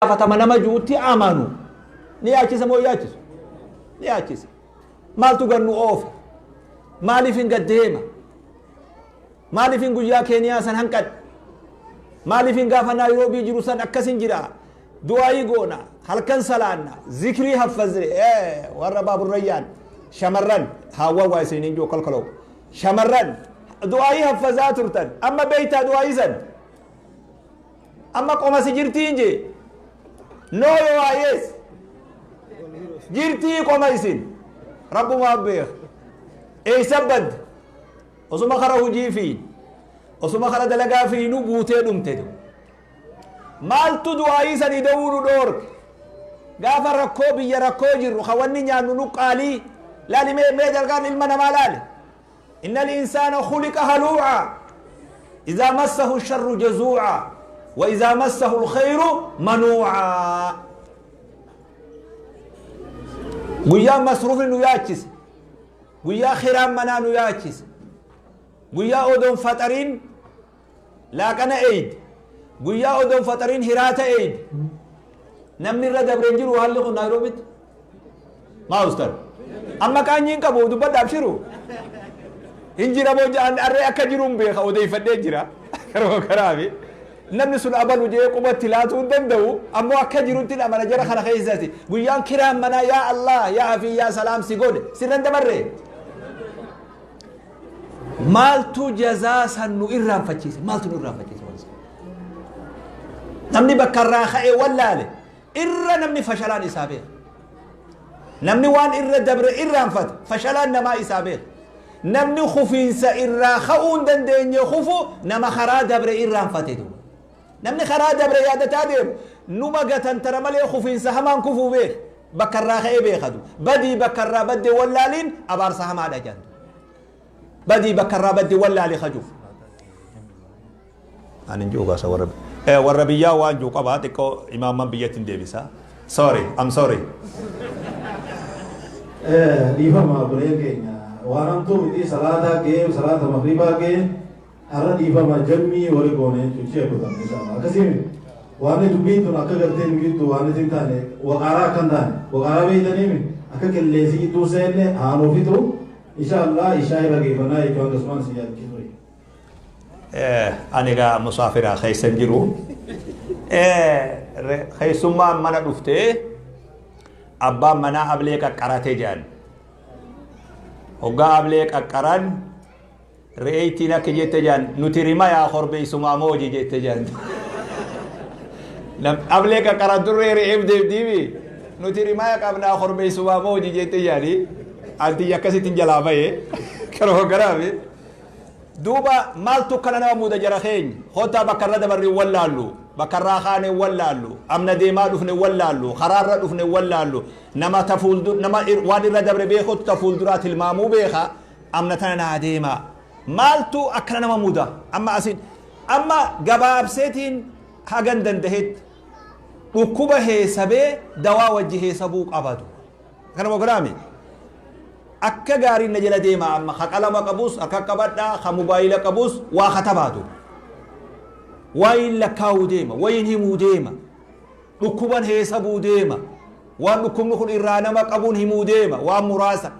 Gaafatama nama ju'utti amanu ni yaachisa moo hin yaachisu? Ni yaachisa. Maaltu gad nu oofe? Maaliifin gad deema? Maaliifin guyyaa Keeniyaa san hanqadhe? Maaliifin gaafa Naayiroobii jiru san akkasin jira? Du'aayii goona, halkan salaanna, zikrii haffazne, warra baaburrayyaan, shamarran, haawwan waa isiniin jiru kolkoloo. Shamarran, du'aayii haffazaa turtan, amma beektaa du'aayii san? Amma qoma si jirtiin jee. No yoo waa yes. Jirtii qoma isin. Rabbumaa beeka. Eessa badde? Osuma kara hojii fiin. Osuma kara dalagaa fiinu buutee dhumte. Maaltu du'aayii sanii da'uu nu dhoorke? Gaafa rakkoo biyya rakkoo jirru ka wanni nyaannu nu qaalii. Laali mee mee dalgaan ilma namaa laali. Innal insaana khuliqa haluucaa Izaa massahu sharru jazuucaa wa izaa massahu lkhayru manuucaa. Guyyaa masruufni nu yaachise, guyyaa kiraan manaa nu yaachise, guyyaa odoon faxariin laaqana eeyde, guyyaa odoon faxariin hiraata eeyde, namni irra dabre hin jiru haalli kun Naayiroobitti. Maa ustar? Amma qaanyii hin qabu dubbadha abshiru. Hin jira moo ja'an arree akka jiru hin beeka odeeffadhee jira. Karuma karaafi. Namni sun abalu jee qubatti laatuu hin danda'u ammoo akka jirutti amana jara kana keessatti guyyaan kiraan manaa yaa Allah yaa afii yaa salaam si godhe sirran dabarre. Maaltu jazaa san nu irraanfachiise? Maaltu nu irraanfachiise? Namni bakka irraa ka'e wallaale irra namni fashalaan isaa beeka. Namni waan irra dabre irraanfate fashalaan namaa isaa beeka. Namni kufiinsa irraa ka'uu hin dandeenye kufu nama karaa dabre irraanfate duuba. Namni karaa dabre yaadataa deemu numa gatantara malee kufiinsa hamaan kufuu beeka. Bakka irraa ka'ee beeka duuba. Badii bakka irraa badde wallaaliin abaarsa hamaadha jedhan. Badii bakka irraa badde wallaali kajuuf. Ani hin jiru gaasa warra warra biyyaa waan jiru qaba xiqqoo imaamman biyyatti hin deebisa. Sorry, I'm sorry. Dhiifama obboleen keenya waan hamtuu miti salaataa ga'ee salaata magriibaa ga'ee har'a dhiifama jammii wali goone jechuun ishee kutan inshallah akkasii miti waan dubbiin tun akka gartee nu jiddu waan isin taane waqaaraa akka hin taane waqaaraa beeytanii mi akka qilleensi jidduu seenne haa nuuf fitu inshallah ishaa irra geeffannaa jechuun akkasumaan isin yaadachiisu. Ani egaa musaafiraa keessa hin jiru. Keessummaan mana dhuftee abbaan manaa ablee qaqqarate jedhan. Hoggaa ablee qaqqaran re'eettiin akka jette jedhan nuti rimayaa korbeessumaa mooji jette jedhan. Ablee qaqqaran turree re'eef deemtiimi nuti rimaya qabnaa korbeessumaa mooji jette jedhani. Anti akkasittiin jalaa bahe karoo garaafi. Duuba maaltu akkana nama muuda jara keenya? Kottaa bakka irra dabarre hin wallaallu. Bakka irraa kaane hin wallaallu. Amna deemaa dhufne hin wallaallu. Karaa irra dhufne hin wallaallu. Nama ta fuuldu nama waan irra dabre beekutu ta fuulduraa tilmaamuu beeka. Amna tana naa deemaa. Maaltu akkana nama muuda? Amma asin amma gabaabseetiin hagan dandahetti dhukkuba heesabee dawaa wajji heesabuu qabadu. Kana mograami. Akka gaariin na jala deemaa amma ka qalama qabus harka qabadhaa ka mobaayila qabus waa katabaatu. Wayin lakkaa'uu deema, wayin himuu deema, dhukkuban heesabuu deema, waan dhukkubni kun irraa nama qabuun himuu deema, waan muraasa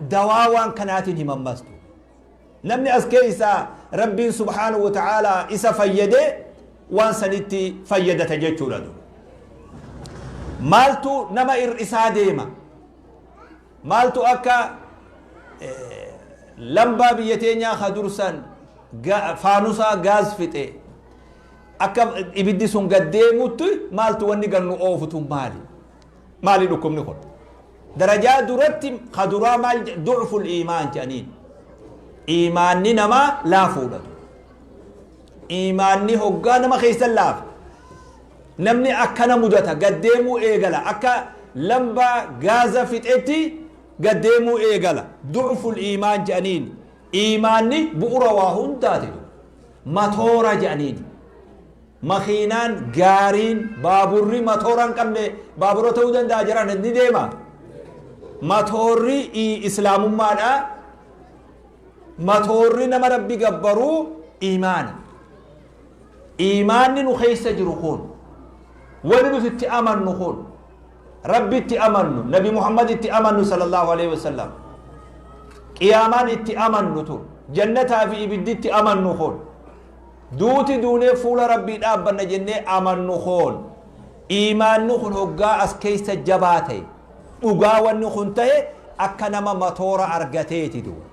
dawaa waan kanaatiin himammastu. Namni as keessaa Rabbiin subhaanahu wa ta'aalaa isa fayyadee waan sanitti fayyadata jechuudha. Maaltu nama ir'isaa deema? Maaltu akka lambaa biyya teenyaa ka dursan faanusaa gaaz fixe akka ibiddi sun gad deemutti maaltu wanni gad nu oofu tun maali? Maali dhukkubni kun? Darajaa duratti ka duraa maal du'ful iimaan jedhaniin. Iimaanni namaa laafuudha. Iimaanni hoggaa nama keessa laafa. Namni akkana mudata gad deemuu eegala. Akka lambaa gaaza fixetti gad deemuu eegala. Du'ful iimaan jedhaniin. Iimaanni bu'ura waa hundaati. Matoora jedhaniin. Makiinaan, gaariin, baaburri matoora hin qabne baabura ta'uu danda'a jedhan ni deema. Matoorri islaamummaadha. Matoorri nama Rabbi gabbaruu iimaana. Iimaanni nu keessa jiru kun Wanni nuti itti amannu kun, Rabbitti amannu, Nabi Muhammad itti amannu sallallahu alaihi wasallam, qiyaamaan itti amannu tun, jannataa fi ibidditti amannu kun, duuti duunee fuula Rabbii dhaabbanna jennee amannu kun, iimaanni kun hoggaa as keessa jabaa ta'e, dhugaa wanni kun ta'e, akka nama matoora argateeti duuba.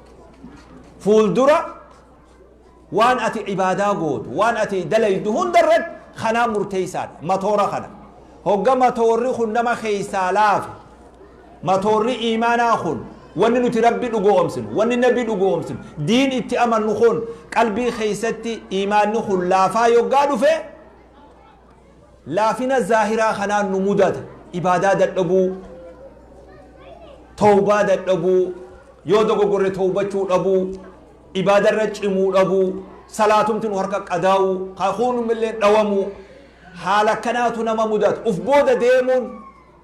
Fuuldura waan ati ibaadaa gootu, waan ati dalaydu hunda irratti kanaan murteessaadha. Matoora kana. Hogga matoorri kun nama keessaa laafe, matoorri iimaanaa kun, wanni nuti Rabbi dhugoomsinu, wanni Nabi dhugoomsinu, diin itti amannu kun, qalbii keessatti iimaanni kun laafaa yoggaa dhufe, laafina zaahiraa kanaan nu mudata. Ibaadaa dadhabuu, tawbaa dadhabuu, yoo dogoggorre tawbachuu dhabuu, ibaadarra cimuu dhabuu, salaatumti nu harka qadaa'uu, kakuunumillee dhawamuu, haala akkanaatu nama mudata. Uf booda deemuun,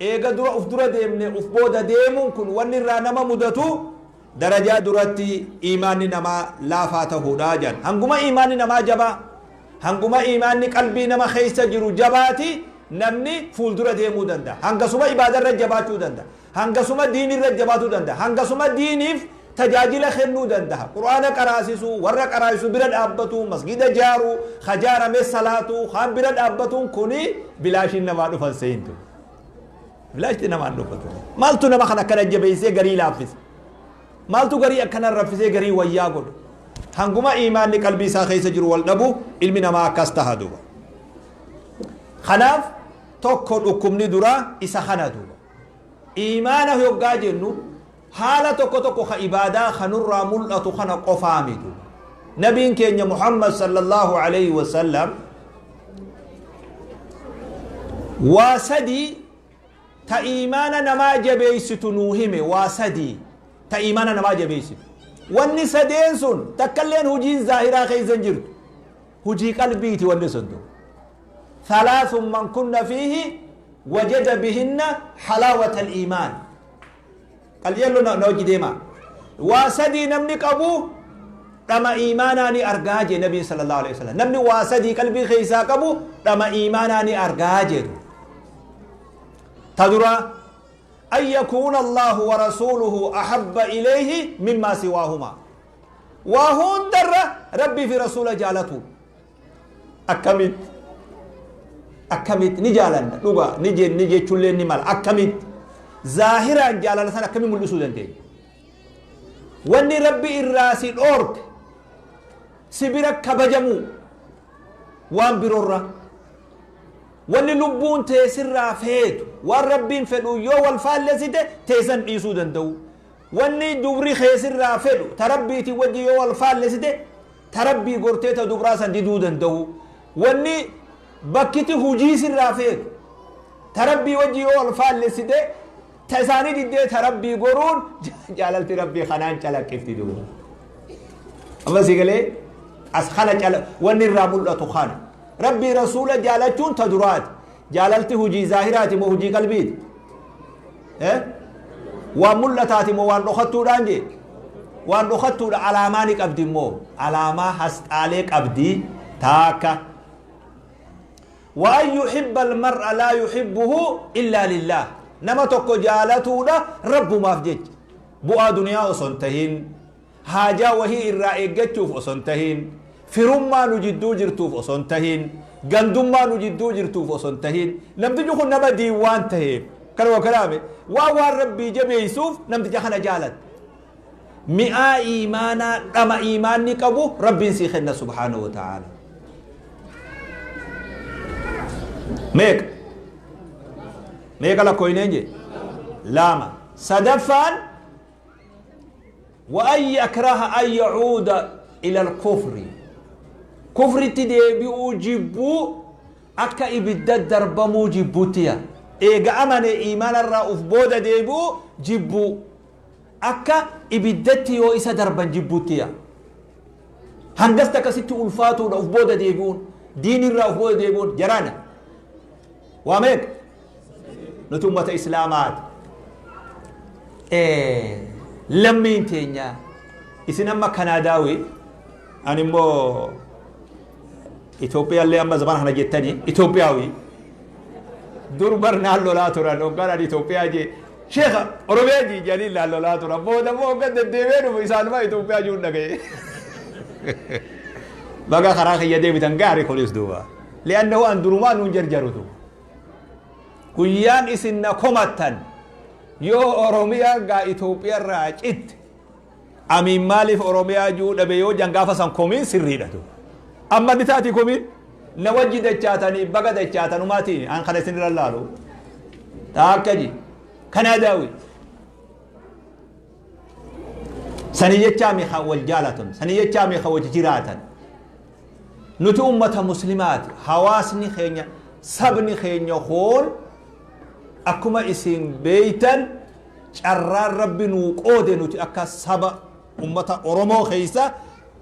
eega dura uf dura deemne uf booda deemuun kun wanni irraa nama mudatu darajaa duratti iimaanni namaa laafaa tahuudha jedhan. Hanguma iimaanni namaa jabaa, hanguma iimaanni qalbii nama keessa jiru jabaati, namni fuuldura deemuu danda'a. Hangasuma ibaadarra jabaachuu danda'a. Hangasuma diinirra jabaatuu danda'a. Hangasuma diiniif tajaajila kennuu danda'a. Qur'aana qaraasisuu, warra qaraasisu bira dhaabbatu, masgida jaaruu, hajaarame salaatu, kaan bira dhaabbatuun kuni bilaashiin namaa dhufan seentu. Bilaashti namaan dhufatu. Maaltu nama kana akkana jabeessee garii laaffise? Maaltu garii akkana raffisee garii wayyaa godhu? Hanguma iimaanni qalbii isaa keessa jiru wal dhabu, ilmi namaa akkas taha duuba. Kanaaf tokko dhukkubni duraa isa kana duuba. Iimaana yoggaa jennu haala tokko tokko ka ibaadaa kanurraa mul'atu kana qofaa miti. Nabiin keenya Muhammad sallallahu alaihi wasallam waa sadii ta iimaana namaa jabeeysitu nuu hime. Waa sadii ta iimaana namaa jabeeysitu. Wanni sadeen sun takkalleen hujiin zaahiraa keessa hin jirtu. Hujii qalbiiti wanni sun tu. ثلاث من كن فيه وجد بهن حلاوة الإيمان. قال يلو نوجي ديما واسدي نمني قبو dhama iimaanaa ni argaa jee Nabiin sallallahu alaihi wasallam. Namni waa sadii qalbii keessaa qabu dhama iimaanaa ni argaa jedhu. Ta dura, أن يكون الله ورسوله أحب إليه مما سواهما. Waa hundarra Rabbii fi rasuula jaalatu. Akkamit akkamit ni jaalanna? Dhugaa ni jenni jechuullee ni mala. Akkamit zaahiraan jaalala san akkamit mul'isuu dandeenya? Wanni Rabbi irraa si dhoorke si bira kabajamuu waan biroorra, wanni lubbuun teessirraa feetu waan Rabbiin fedhu yoo wal faallessite teessan dhiisuu danda'u, wanni dubri keessirraa fedhu ta Rabbiitiin wajji yoo wal faallessite ta Rabbii gortee ta dubraa san diduu danda'u, wanni bakkiti hujii sirraa feetu ta Rabbii wajji yoo wal faallessite ta isaanii diddee ta Rabbii goruun, jaalalti Rabbii kanaan calaqqifti duuba. Amma si galee? As kana cala wanni irraa mul'atu kana. Rabbii rasuula jaalachuun ta duraati. Jaalalti hujii zaahiraati moo hujii qalbiiti? Eh? Waan mul'ataati moo waan dhokattuudhaan jee? Waan dhokattuudha. Alaamaa ni qabdi immoo, alaamaa hasxaalee qabdi taakka. وأن يحب المرء لا يحبه إلا لله. Nama tokko jaalatuudha Rabbumaaf jecha, bu'aa duniyaa osoo hin tahin, haajaa wahii irraa eeggachuuf osoo hin tahin, firummaa nu jidduu jirtuuf osoo hin tahin, gandummaa nu jidduu jirtuuf osoo hin tahin, namtichi kun nama diin waan taheef, kanuma kanaame waan Rabbii jabeessuuf namticha kana jaalatte, mi'aa iimaanaa, dhama iimaanni qabu Rabbiin sii kenna subhaanahu wa ta'ala. Meeqa meeqa lakkooyneen jee? Lama. Sadaffaan, وأن يكره أن يعود إلى الكفر. Kufritti deebi'uu jibbuu, akka ibidda darbamuu jibbuuttiya. Eega amane iimaanarraa uf booda deebi'uu jibbuu, akka ibiddatti yoo isa darban jibbuuttiya. Hangas akkasitti ulfaatuudha uf booda deebi'uun, diinirraa uf booda deebi'uun. Jaraana, waa meeqa? Nuti ummata Islaamaati. Lammiin teenya isin amma Kanaadaawi, ani immoo Itoophiyaallee amma zamana kana jettanii Itoophiyaawi. Dur bar naan lolaa turan hoggaan ani Itoophiyaa jee sheekha Oromiyaa jee jedhanii naan lolaa turan. Booda immoo hoggaan deddeebi'ee dhufu isaanuma Itoophiyaa jiruun dhaga'e. Baga karaa kiyya deebitan gaarii kunis duuba. Li'annahu an durumaa nuun jarjaru duuba. Guyyaan isin na komattan yoo Oromiyaan gaa Itoophiyaa irraa citte Amiin maaliif Oromiyaa juu dhabe yoo jan gaafa san komiin sirriidha duuba. Amma ni taati komiin na wajji dachaatanii baga dachaatanumaati an kana isin irra laalu. Taakka ji kanaa daawi. Sanii jechaa mi kan wal jaalatan sanii jechaa mi kan wajji jiraatan. Nuti ummata muslimaati hawaasni keenya sabni keenya kun akkuma isin beeytan Carraan Rabbi nuu qoode nuti akka saba ummata Oromoo keessa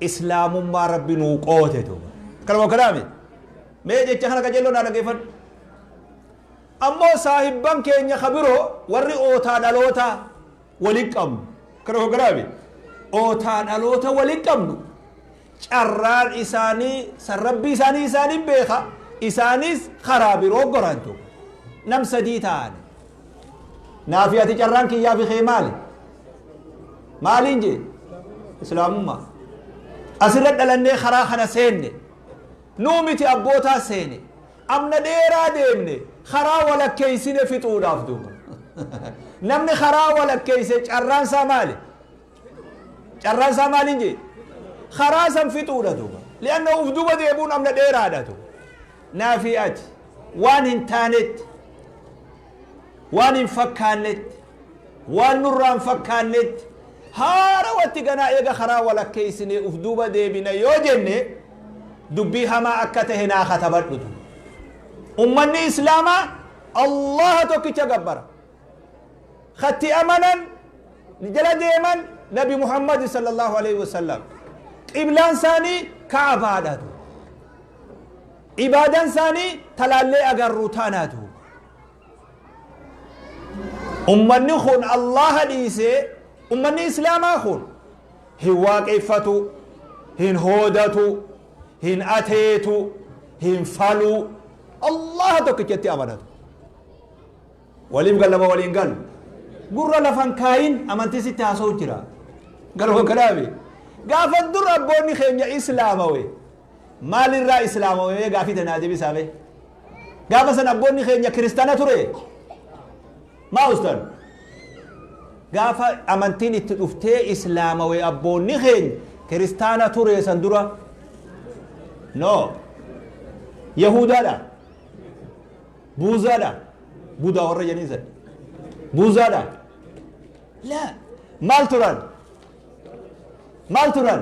Islaamummaa Rabbi nuu qoode duuba. Akkanuma kanaami. Mee jecha kana qajeelloo naa dhaggeeffadhu. Ammoo saahibban keenya ka biroo warri ootaa dhaloota waliin qabnu. Akkanuma kanaami. Ootaa dhaloota waliin qabnu. Carraan isaanii san Rabbii isaanii isaanii beeka. Isaanis karaa biroo goran duuba. Nam sadii ta'ani. Naafi ati carraan kiyyaa fi kee maali? Maaliin jee? Islaamummaa. Asirra dhalannee karaa kana seenne. Nuu miti abbootaa seene. Amna dheeraa deemne karaa walakkeessine fixuudhaaf duuba. Namni karaa walakkeesse carraan isaa maali? Carraan isaa maaliin jee? Karaa san fixuudha duuba. Li'anna uf duuba deebuun amna dheeraadha duuba. Naafi ati waan hin taanetti waan hin fakkaannetti, waan nurraa hin fakkaannetti, haarawatti ganaa eega karaa walakkeessinee uf duuba deebina yoo jenne dubbii hamaa akka tahe naa katabadhu duuba. Ummanni Islaamaa Allaha tokkicha gabbara. Katti amanan jala deeman Nabi Muhammad sallallahu alaihi wasallam. Qiblaan isaanii Ka'abaadha duuba. Ibaadaan isaanii talaallee agarru tana duuba. Ummanni kun Allaha dhiisee ummanni Islaamaa kun hin waaqeffatu, hin hoodatu, hin ateetu, hin falu. Allaha tokkichatti amanatu. Waliif gallama waliin galu. Gurra lafan kaayin amantii sitti haasa'u jira. Garuu kanaafi gaafa dur abboonni keenya Islaamawe maalirraa Islaamawe mee gaafii tanaa deebisaa mee. Gaafa san abboonni keenya kiristaana ture? Maa ustan? Gaafa amantiin itti dhuftee islaamawe abboonni keenya kiristaana ture san dura? No. Yahudaadha. Buuzaadha. Budaa warra jedhanii san. Buuzaadha. Laa. Maal turan? Maal turan?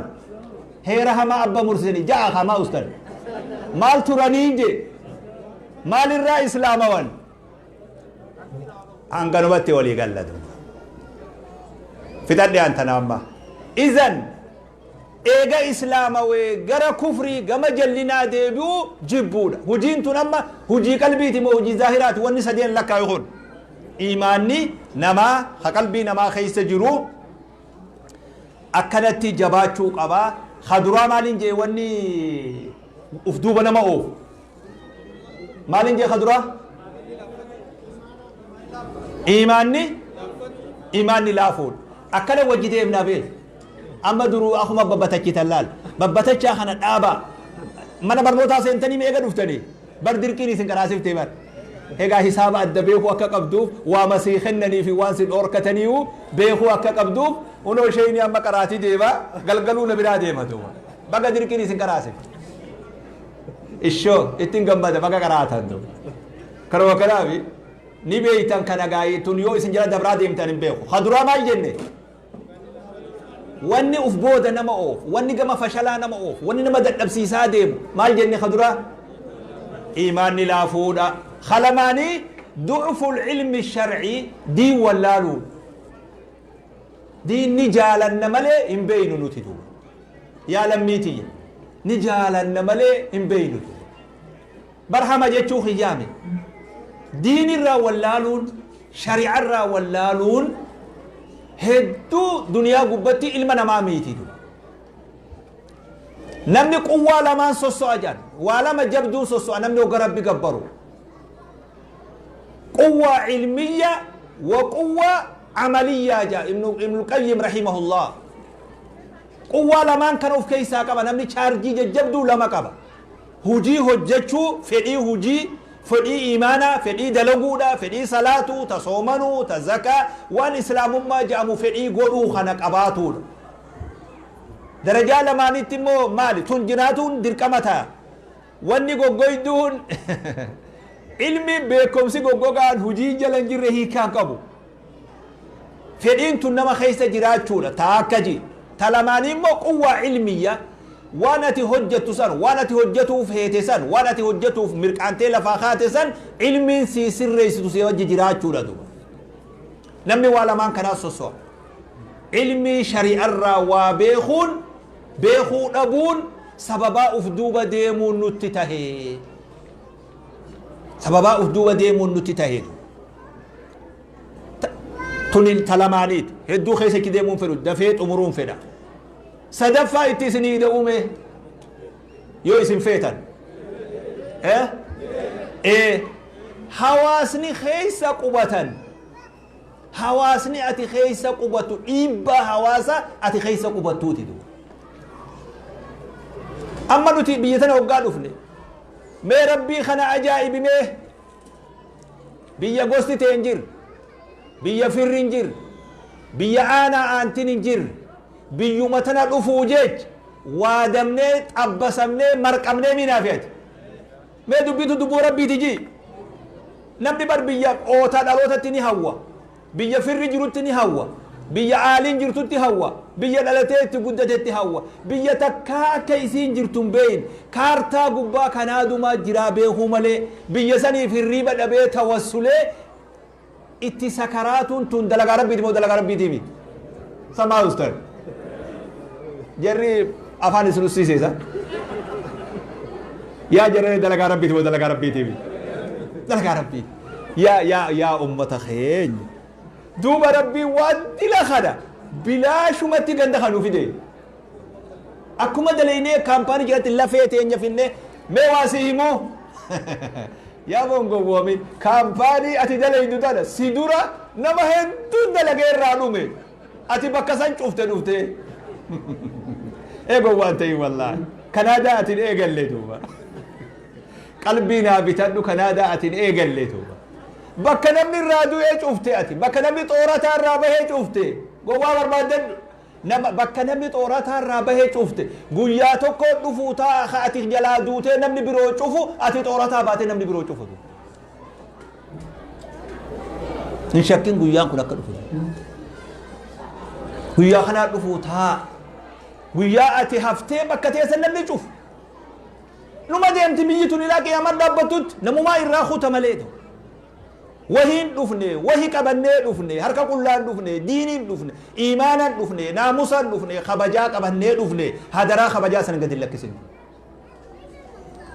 Heera hamaa abba mursanii ja'a hamaa ustan. Maal turanii je? Maalirraa islaamawan? Hanganumatti walii galla duuba. Fixadhe an tana amma. Izan eega islaamawee gara kufrii gama jallinaa deebi'uu jibbuudha. Hujiin tun amma hujii qalbiiti moo hujii zaahiraati wanni sadeen lakkaayu kun. Iimaanni namaa ka qalbii namaa keessa jiru akkanatti jabaachuu qaba. Ka duraa maaliin jee wanni uf duuba nama oofu? Maaliin jee ka duraa? Iimaanni iimaanni laafuudha. Akkana wajji deemnaa beek. Amma duruu akkuma babbatachitan laal. Babbatachaa kana dhaabaa. Mana barnootaa seentanii meeqa dhuftanii? Bar dirqiin isin qaraasiftee bar. Egaa hisaaba adda beekuu akka qabduuf waama sii kennanii fi waan si dhoorkataniiyu beekuu akka qabduuf unoo isheen amma qaraatii deema galgaluu na biraa deema duuba. Baga dirqiin isin qaraasifte. Ishoo ittiin gammada baga qaraatan duuba. Kanuma kanaafi ni beeytan kana gaayii tun yoo isin jala dabraa deemtan hin beeku. Ha duraa maal jenne? Wanni uf booda nama oofu, wanni gama fashalaa nama oofu, wanni nama dadhabsiisaa deemu maal jenne ka duraa? Iimaanni laafuudha. Ka lamaanii du'ful ilmi shar'ii diin wallaaluudha. Diin ni jaalanna malee hin beeynu nuti duuba. Yaa lammii tiyya ni jaalanna malee hin beeynu duuba. Bar hama jechuu kiyyaami. Diin irraa wallaaluun, shari'a irraa wallaaluun hedduu duniyaa gubbatti ilma namaa miiti duuba. Namni quwwaa lamaan sosso'a jedhan. Waa lama jabduun sosso'a namni hogga Rabbi gabbaru. Quwwaa ilmiyya wa quwwaa amaliyyaa jaa Ibnul Qayyim rahimahullah. Quwwaa lamaan kana of keessaa qaba. Namni chaarjii jajjabduu lama qaba. Hujii hojjechuu, fedhii hujii, fedhii iimaanaa, fedhii dalaguudha, fedhii salaatuu, ta soomanuu, ta zakaa, waan islaamummaa jedhamu fedhii godhuu kana qabaatuudha. Darajaa lamaanitti immoo maali? Tun jiraatuun dirqama ta'a. Wanni goggoyduun ilmi beekumsi goggogaan hujii jala hin jirre hiikaa hin qabu. Fedhiin tun nama keessa jiraachuudha. Ta akka ji. Ta lamaanii immoo quwwaa ilmiyya. Waan ati hojjettu san, waan ati hojjetuuf heete san, waan ati hojjetuuf mirqaantee lafaa kaate san ilmiin sii sirreessitu si wajji jiraachuudha duuba. Namni waa lamaan kanaa sosso'a. Ilmii shari'arraa waa beekuun, beekuu dhabuun sababaa uf duuba deemuun nutti tahe. Sababaa uf duuba deemuun nutti tahe. Tuni ta lamaaniiti. Hedduu keessa itti deemuun fedhu, dafee xumuruun fedha. Sadaffaa itti isinii ida'ume yoo isin feetan. Eh? Ee, hawaasni keessa qubatan, hawaasni ati keessa qubatu, dhiibbaa hawaasa ati keessa qubattuuti duuba. Amma nuti biyya tana hoggaa dhufne, mee Rabbii kana ajaa'ibi, mee biyya gosti tee hin jirre, biyya firri hin jirre, biyya aanaa aantiin hin jirre, biyyuma tana dhufuu jecha waadamnee, xabbasamnee, marqamnee miinaa fe'ate. Mee dubbitu dubbuu Rabbiiti jii. Namni bar biyya qootaa dhalootatti ni hawwa. Biyya firri jirutti ni hawwa. Biyya aaliin jirtutti hawwa. Biyya dhalatee itti guddatetti hawwa. Biyya takkaa akka isiin jirtu hin beeyin. Kaartaa gubbaa kanaadumaa jiraa beekuu malee biyya saniif hirriiba dhabee tawassulee itti sakaraatuun tun dalagaa Rabbiiti moo dalagaa Rabbiitii miti? Samaa ustaz. Jarri afaan isin ussiiseesa. Yaa jarri, dalagaa Rabbiiti moo dalagaa Rabbiitii miti? Dalagaa Rabbiiti. Yaa yaa yaa ummata keenya. Duuba Rabbiin waan dila kana bilaashumatti ganda kan nu fide. Akkuma dalaynee kaampaanii jalatti lafee teenya finnee, mee waa si himuu? Yaa bongowwoomin, kaampaanii ati dalaydu tana si dura nama hedduun dalagee irraa dhume. Ati bakka san cufte dhuftee. Ee, gowwaan ta'in, wallaahi. Kanaadaa ati hin eegalle duuba. Qalbii naa bitadhu, Kanaadaa ati hin eegalle duuba. Bakka namni irraa du'ee cufte ati. Bakka namni xoorataa irraa bahee cufte. Gowwaa barbaaddan nama bakka namni xoorataa irraa bahee cufte. Guyyaa tokko dhufuu taa'a ka ati jalaa duutee namni biroo cufu, ati xoorataa baatee namni biroo cufu. Hin shakkin, guyyaan kun akka dhufu. Guyyaa kanaa dhufuu taa'a. Guyyaa ati haftee bakka teessan namni cufu. Numa deemti biyyi tun ilaa qiyaamaa dhaabbattutti, namumaa irraa kuta malee ta'u. Wahiin dhufne, wahi qabannee dhufne, harka qullaan dhufne, diiniin dhufne, iimaanan dhufne, naamusaan dhufne, kabajaa qabannee dhufne, hadaraa kabajaa san gadi hin lakkisin.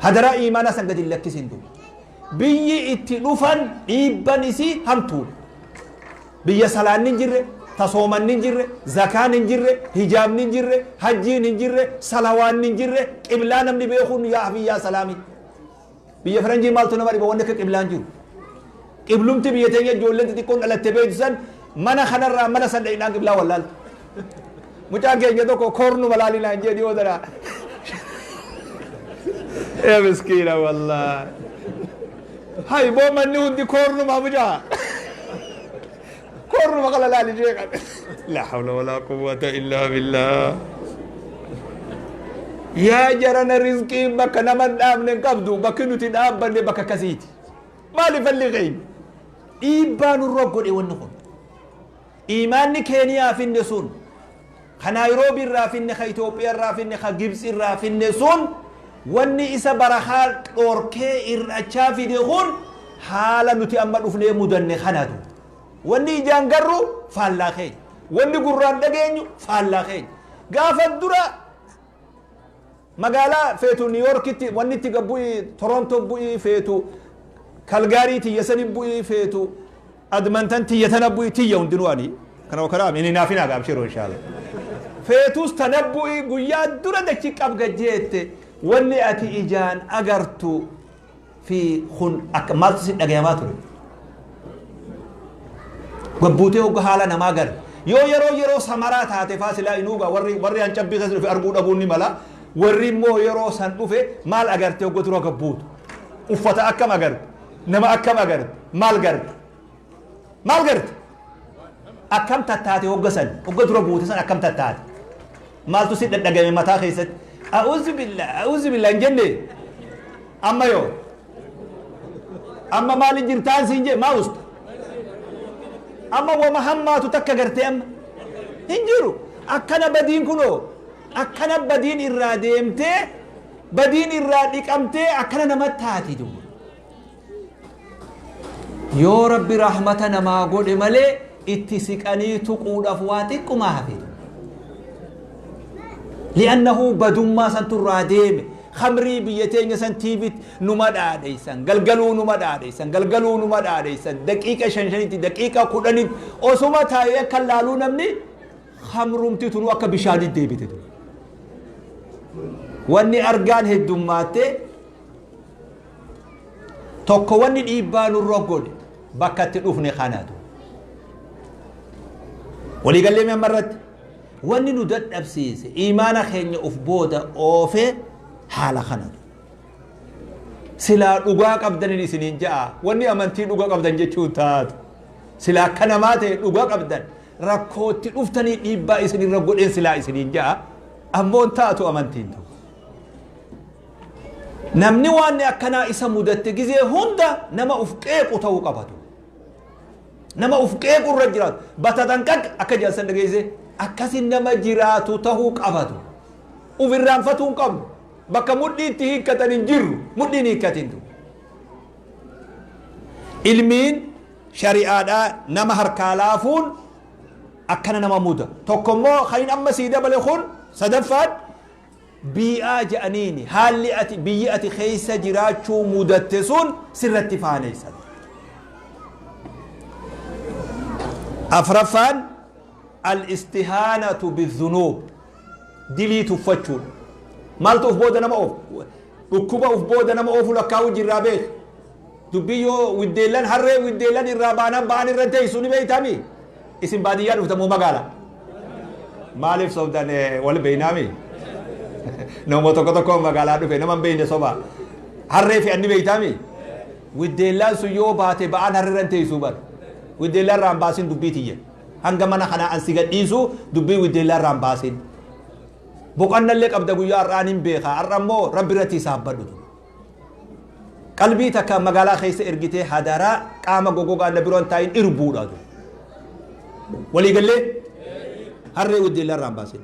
Hadaraa iimaanaa san gadi hin lakkisin. Biyyi itti dhufan dhiibban isii hamtuudha. Biyya salaanni hin jirre, tasoomanni hin jirre, zakaan hin jirre, hijaabni hin jirre, hajjiin hin jirre, salawaanni hin jirre, qiblaa namni beekuun yaa hafi yaa salaami. Biyya faranjii maaltu nama dhiba, wanni akka qiblaan jiru? Qiblumti biyya teenya ijoolleen xixiqqoon dhalatte beektu san, mana kanarraa mana san dhaqnaan qiblaa wallaaltu. Mucaan keenya tokko koornuma laalinaan jee dhiyoo tana. Ee miskiina, wallaahi. Hay boo, manni hundi koornuma mucaa. Koornuma kana laali jee kan. La hawla wala quwwata illa billah. Yaa jarana, rizqiin bakka nama hin dhaabne hin qabdu, bakki nuti dhaabbanne bakka akkasiiti. Maali falli keenya? Dhiibbaa nurra godhe wanni kun. Iimaanni Keeniyaa finne sun, ka Naayiroobii irraa finne, ka Itoophiyaa irraa finne, ka Gibxi irraa finne sun, wanni isa barakaa dhorkee hir'achaa fide kun haala nuti amma dhufnee mudanne kanatu. Wanni ijaan garru faallaa keenya. Wanni gurraan dhageenyu faallaa keenya. Gaafa dura magaalaa feetu New Yorkitti wanni itti gabbu'ii, Toronto bu'ii, feetu Kalgaarii tiyya sani bu'ii, feetu Edmonton tiyya tana bu'ii, tiyya hundinuu ani kana kana inni naaf hin haga abshiru inshallah. Feetus tana bu'ii, guyyaa dura dachi qabga jeette, wanni ati ijaan agartu fi kun akka maaltu si dhagayamaa ture? Gabbuutee hogga haala namaa garte. Yoo yeroo yeroo samaraa taate faa silaa inuugaa warri hancabbii keessa dhufe arguu dhabuun ni mala. Warri immoo yeroo san dhufe maal agarte hogga dura gabbuutu? Uffata akkam agarte? Nama akkam agarte? Maal garte? Maal garte? Akkam tattaate hogga san? Hogga dura buute san akkam tattaate? Maaltu si dhadhagame mataa keessatti? A'uuzu billah, a'uuzu billah hin jenne? Amma yoo? Amma maali jirtaan siin jee maa usta? Amma wama hammaatu takka gartee amma? Hin jiru. Akkana badiin kunoo akkana badiin irraa deemtee badiin irraa dhiqamtee akkana namatti taati duuba. Yoo Rabbi rahmata namaa godhe malee itti siqanii tuquudhaaf waa xiqqumaa hafe. Li'annahu badummaa santu irraa deeme. Khamrii biyya teenya san tiivitti numa dhaadheessan, galgaluu numa dhaadheessan, galgaluu numa dhaadheessan, daqiiqa shan shanitti, daqiiqa kudhanitti osuma taa'ee akka laaluu namni khamrumti tunuu akka bishaanitti deebite. Wanni argaan heddummaattee tokko wanni dhiibbaa nurra godhe bakka itti dhufne kanatu. Waliigallee mee amma irratti wanni nu dadhabsiise iimaana keenya uf booda oofee haala kanatu. Silaa dhugaa qabdanin isiniin ja'a wanni amantii dhugaa qabdan jechuun taatu. Silaa akka namaa ta'e dhugaa qabdan rakkootti dhuftanii dhiibbaa isinirra godheen silaa isiniin ja'a ammoo taatu amantiin tokko. Namni waanni akkanaa isa mudatte gizee hunda nama uf qeequ ta'uu qabatu. Nama uf qeequ irra jiraatu. Batatanqaq akka jedhan san dhageesse akkasi nama jiraatu ta'uu qabatu. Uf irraanfatuu hin qabnu. Bakka mudhii itti hiikkatan hin jirru. Mudhiin hiikkatintu. Ilmiin shari'aadhaa nama harkaa laafuun akkana nama muda. Tokko immoo kan amma sii dabale kun sadaffaan bii'aa je'aniini haalli ati biyyi ati keessa jiraachuu mudatte sun sirratti faaneysan. Afraffaan al-istihaanatu bidhunuub dilii tuffachuudha. Maaltu uf booda nama oofu? Dhukkuba uf booda nama oofu lakkaa'uu jirraa beek. Dubbii yoo widdeellan harree widdeellan irraa baanaan ba'aan irra teessu ni beeytami. Isin baadiyyaa dhuftan moo magaala? Maaliif sobdan wal beeynaami? Nama tokko tokko magaalaa dhufe nama hin beeyne soba. Harree fe'an ni beeytaami? Widdeellaan sun yoo baate ba'aan harree irra hin teessuu bar. Widdeellaa irraa hin baasin dubbii tiyya. Hanga mana kanaa an si gadhiisu dubbii widdeellaa irraa hin baasin. Boqannallee qabda guyyaa har'aa nin beeka. Har'a immoo rabbi irratti hisaabbadhu. Qalbii takka magaalaa keessa ergitee hadaraa qaama gogogaa na biroo hin taa'in irbuudha. Walii gallee harree widdeellaa irraa hin baasin.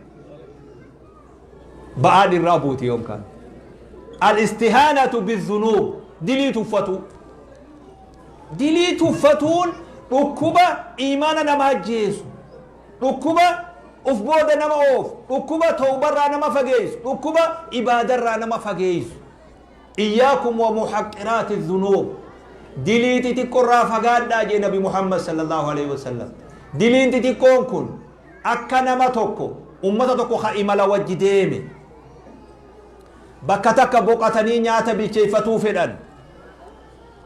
Ba'aan irraa buuti yoom kaan. Al-istihaanatu bizunuub dilii tuffatuu. Dilii tuffatuun dhukkuba iimaana namaa ajjeesu. Dhukkuba uf booda nama oofu. Dhukkuba tawbarraa nama fageessu. Dhukkuba ibaadarraa nama fageessu. Iyyaakum wa muhaqqiraati dhunuub. Dilii xixiqqorraa fagaadhaa jee Nabi Muhammad sallallahu alaihi wasallam. Diliin xixiqqoon kun akka nama tokko ummata tokko ka imala wajji deeme bakka takka boqatanii nyaata bilcheeffatuu fedhan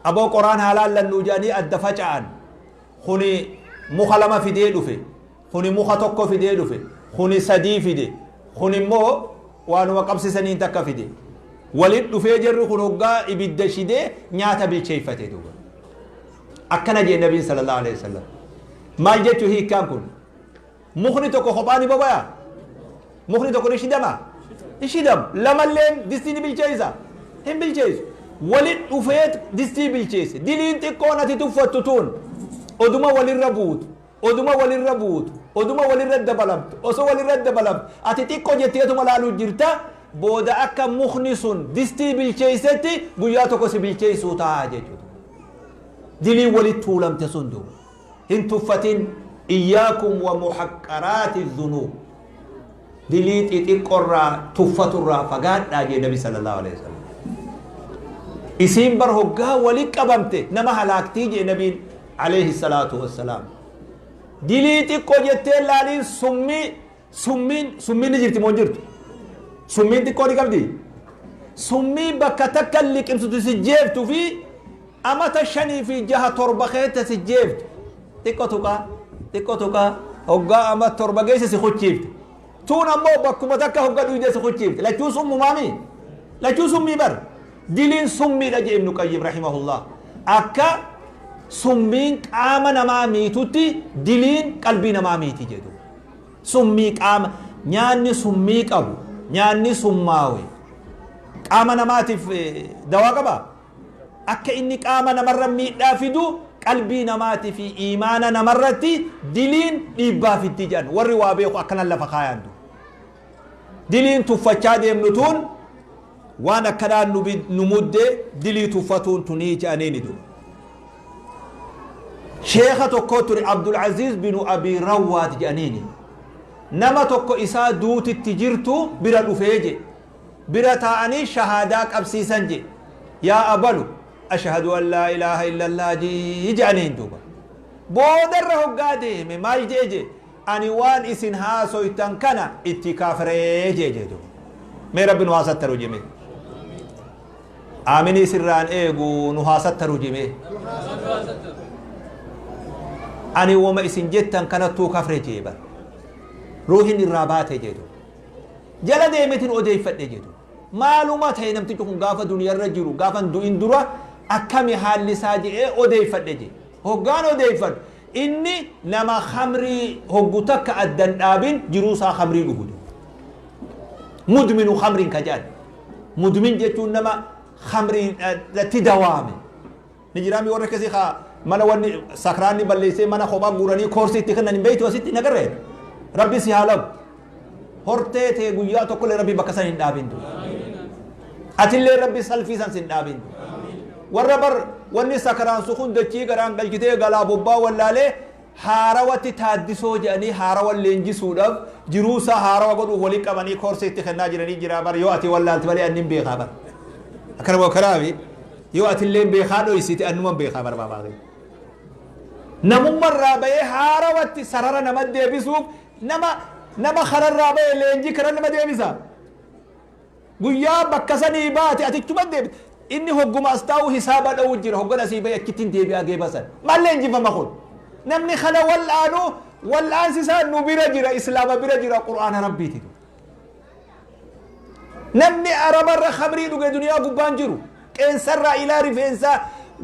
aboo qoraan haa laallannuu jedhanii adda faca'an. Kuni muka lama fidee dhufe, kuni muka tokko fidee dhufe, kuni sadii fide, kuni immoo waanuma qabsisaniin takka fide. Walit dhufee jarri kun hoggaa ibidda shidee nyaata bilcheeffate duuba. Akkana jee Nabiin sallallahu alaihi wasallam. Maal jechuu hiikkaan kun? Mukni tokko kophaa ni bobaya? Mukni tokko ni shidama? Hin shidamu. Lamalleen distii ni bilcheessa? Hin bilcheessu. Walit dhufeet distii bilcheesse. Diliin xiqqoon ati tuffattu tun oduma walirra buutu, oduma walirra buutu, oduma walirra dabalamtu, osoo walirra dabalamtu ati xiqqoo jetteetuma laaluu jirta booda akka mukni sun distii bilcheessetti guyyaa tokko si bilcheessuu ta'a jechuudha. Diliin walitti tuulamte sun duuba. Hin tuffatin iyyaakum wa muhaqqaraati dhunuub. Dilii xixiqqorraa tuffaturraa fagaadhaa jee Nabi sallallahu alaihi wasallam. Isiin bar hoggaa wali qabamte nama halaaktii jee Nabiin alayhi salaatu wassalaam. Dilii xiqqoo jettee laaliin summii summiin summiin ni jirti moo hin jirtu? Summiin xiqqoo ni qabdi? Summii bakka takka liqimsitu si jeeftu fi amata shanii fi jaha torba keessa si jeeftu xiqqo tuqaa. Xiqqoo tuqaa hoggaa ama 7 geesse si kuchiifte. Tuun ammoo bakkuma takka hogga dhuyde si kuchiifte. Lachuu summumaami. Lachuu summii bar. Diliin summiidha jee Ibnu Qayyim rahimahullah. Akka summiin qaama namaa miitutti diliin qalbii namaa miiti jedhu. Summii qaama nyaanni summii qabu nyaanni summaawe qaama namaatiif dawaa qabaa? Akka inni qaama namarra miidhaa fidu qalbii namaatii fi iimaana namarratti diliin dhiibbaa fiddi jedhan warri waa beeku akkanan lafa kaayaan du. Diliin tuffachaa deemnu tun waan akkanaan nu mudde dilii tuffatuun tunii jedhaniini duba. Sheekha tokko ture Abdul Aziz binu Abii Rawwaad jedhaniini. Nama tokko isaa duutitti jirtu bira dhufee jedhe. Bira taa'anii shahaadaa qabsiisan jedhe. Yaa abalu ashhadu an laa ilaaha illallah jii jedhaniin duuba. Boodarra hoggaa deeme maal jedhe jedhe ani waan isin haasoytan kana itti kafree jee jee duuba. Mee Rabbi nu haa sattaru jee mee. Aaminii sirraan eegu nu haa sattaru jee mee. Ani woma isin jettan kanattuu kafre jee bar. Ruuhin irraa baate jee duuba. Jala deemetin odeeffadhe jee duuba. Maaluma ta'e namtichi kun gaafa duniyarra jiru gaafa hin du'in dura akkami haalli isaa je'ee odeeffadhe jee. Hoggaan odeeffadhu inni nama khamrii hoggu takka adda hin dhaabin jiruu isaa khamrii dhugu duuba. Mudminu khamrin ka jedhan. Mudmin jechuun nama khamriidhatti dawaame. Ni jiraami warri akkasii ka mana wanni sakraanni balleessee mana kophaa guuranii koorsii itti kennan hin beektu asitti hin agarree. Rabbi si haa labu. Hortee tee guyyaa tokkollee Rabbi bakka san hin dhaabin duuba. Atillee Rabbi salfii san sin dhaabin duuba. Warra bar wanni sakraansu kun dachii garaan galchitee galaa bobbaa wallaalee haarawatti taaddisoo jedhanii haarawa leenjisuudhaaf jiruu isaa haarawa godhuuf walii qabanii koorsii itti kennaa jiranii jira bar yoo ati wallaalte malee annin beekaa bar. Akkana kanaafi yoo atillee beekaa dhoysite annuman beekaa bar baabaa. Namummarraa bahee haarawatti sarara nama deebisuuf nama nama kararraa bahe leenjii kara nama deebisa. Guyyaa bakka sanii baate atichuma deebite. Inni hogguma as taa'u hisaaba dha'u jira hoggan asii bahe achittiin deebi'aa geeba san. Maal leenjifama kun? Namni kana wal'aanu wal'aansi isaa nu bira jira islaama bira jira qur'aana rabbiiti. Namni arabarra khamrii dhuge duniyaa gubbaan jiru. Qeensarraa ilaa rifeensaa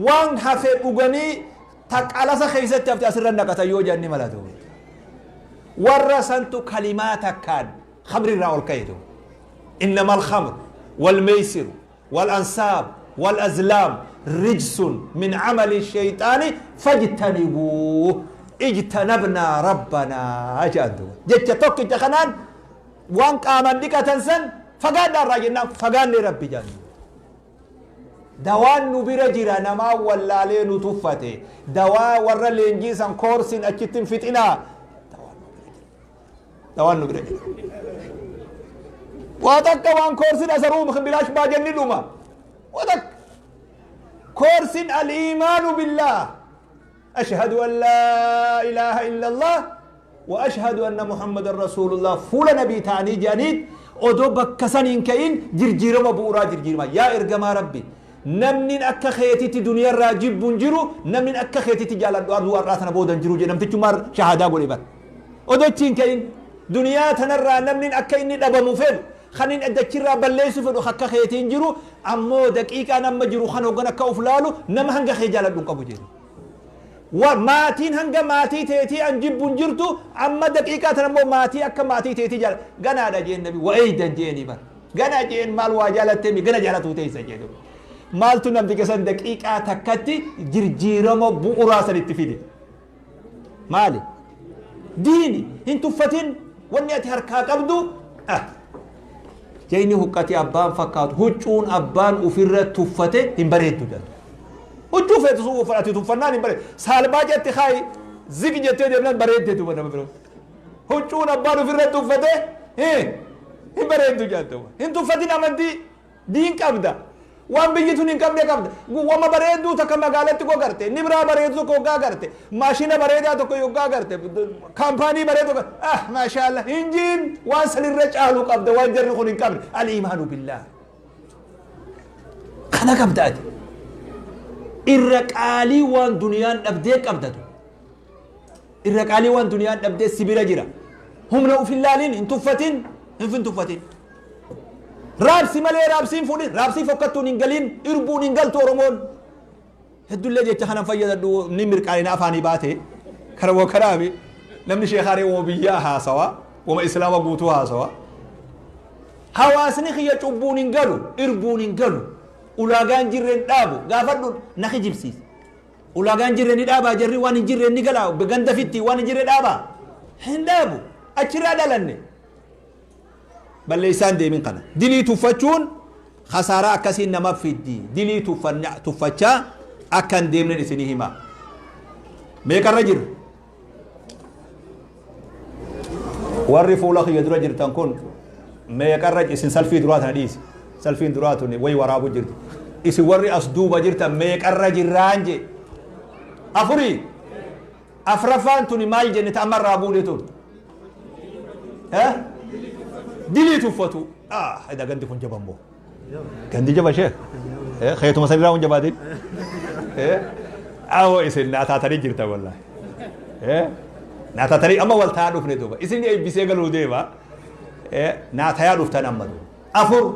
waan hafe dhuganii taqalasa keessatti hafte asirra naqatan yoo jedhan ni malatu. Warra santu kalimaa takkaan khamri irraa ol ka'e duuba. Innama alkhamr wal meeysiru wal ansaab wal azlaam rijsun min amali shayxaani fajtanibuu ijtanabnaa rabbanaa jedhan duuba. Jecha tokkicha kanaan waan qaamaan dhiqatan san fagaadhaa irraa jennaan fagaannee rabbi jedhan. Dawaan nu bira jira namaa wallaalee nu tuffate. Dawaa warra leenjii san koorsiin achitti hin fixinaa. Dawaan nu bira jira. Waa takka waan koorsiin asaruu bilaash baajanni dhuma. Waa takka. Koorsiin al-iimaanu billaah. Ashhadu an laa ilaaha illallah wa ashhadu anna Muhammadan rasuulullah fuula nabii ta'anii jedhaniit odoo bakka san hin ka'in jirjiirama bu'uuraa jirjiirama yaa ergamaa rabbi namnin akka keetitti duniyarraa jibbu hin jiru namnin akka keetitti jaaladhu arduu har'aa tana booda hin jiru jedhe namtichummaa shahaadaa godhe bar odoo achi hin ka'in duniyaa tanarraa namnin akka inni dhabamu fedhu kan inni dachirraa balleessu fedhu akka keetii hin jiru ammoo daqiiqaan amma jiru kan hoggan akka of laalu nama hanga kee jaaladhu hin qabu jedhe Wa maatiin hanga maatii teetii an jibbu hin jirtu amma daqiiqaa tana immoo maatii akka maatii teetii jaala ganaadha jeen nabi wa eeydan jeeni bar gana jeen maal waa jaalattee mi gana jaalatuu teessa jee duba maaltu namticha san daqiiqaa takkatti jirjiirama bu'uraa san itti fide maali diini hin tuffatin wanni ati harkaa qabdu ah jayni huqqati abbaan fakkaatu huccuun abbaan ufirra tuffate hin bareeddu jedhan Huccuu feetu sun uffadha ati tuffannaan hin bareedu. Saalbaa jetti kaayi zig jettee deemnaan bareedde duuba nama biroo. Huccuun abbaan ofirratti uffate hin bareeddu jedhan. Hin tuffatin amantii diin qabda. Waan biyyi tun hin qabne qabda. Wama bareedduu takka magaalatti koo garte, ni biraa bareedu tokko hoggaa garte, maashina bareedaa tokko yoggaa garte, kaampaanii bareedu tokko, ah maashaallah hin jiin waan sanirra caalu qabda waan jarri kun hin qabne. Al-iimaanu billaah. Kana qabda ati. Irra qaalii waan duniyaan dhabdee qabdatu. Irra qaalii waan duniyaan dhabdee si bira jira. Humna uf hin laalin, hin tuffatin, hin tuffatin. Raabsi malee raabsii hin fuudhin, raabsii fokkattuun hin galin, irbuun hin galtu Oromoon. Heddullee jecha kanan fayyadadhu ni mirqaanina afaanii baate. Kana woo kanaami namni sheekaaree woo biyyaa haasawa, woma islaama guutuu haasawa. Hawaasni kiyya cubbuun hin galu, irbuun hin galu. Ulaagaan jirre hin dhaabu, gaafadhu na kijibsiisa. Ulaagaan jirre ni dhaabaa jarri waan hin jirre ni gala ganda fitti waan hin jirre dhaabaa hin dhaabu achirraa dhalanne. Balleessaan deemin kana. Dilii tuffachuun khasaaraa akkasiin nama fiddi. Dilii tuffachaa akka hin deemnen isinii hima. Meeqarra jirra? Warri fuula kiyya dura jirtan kun meeqarra isin salfii duraa tana dhiisi. Salfiin duraa tuni wayi waraabu jirti. Isin warri as duuba jirtan meeqarra jirraan jee. Afurii. Afraffaan tuni maal jenne ta amma irraa buune tun? Eh? Dilii tuffatu. Ah, eda gandi kun jaba immoo. Gandi jaba sheekh. Eh, keetuma sanirraa hun jabaatin. Eh? Awoo isin naa taatanii jirta wallahi. Eh? Naa taatanii amma wal taa'aa dhufne duuba. Isin eebbisee galuu deema. Eh, naa tayaa dhuftan amma duuba. Afur.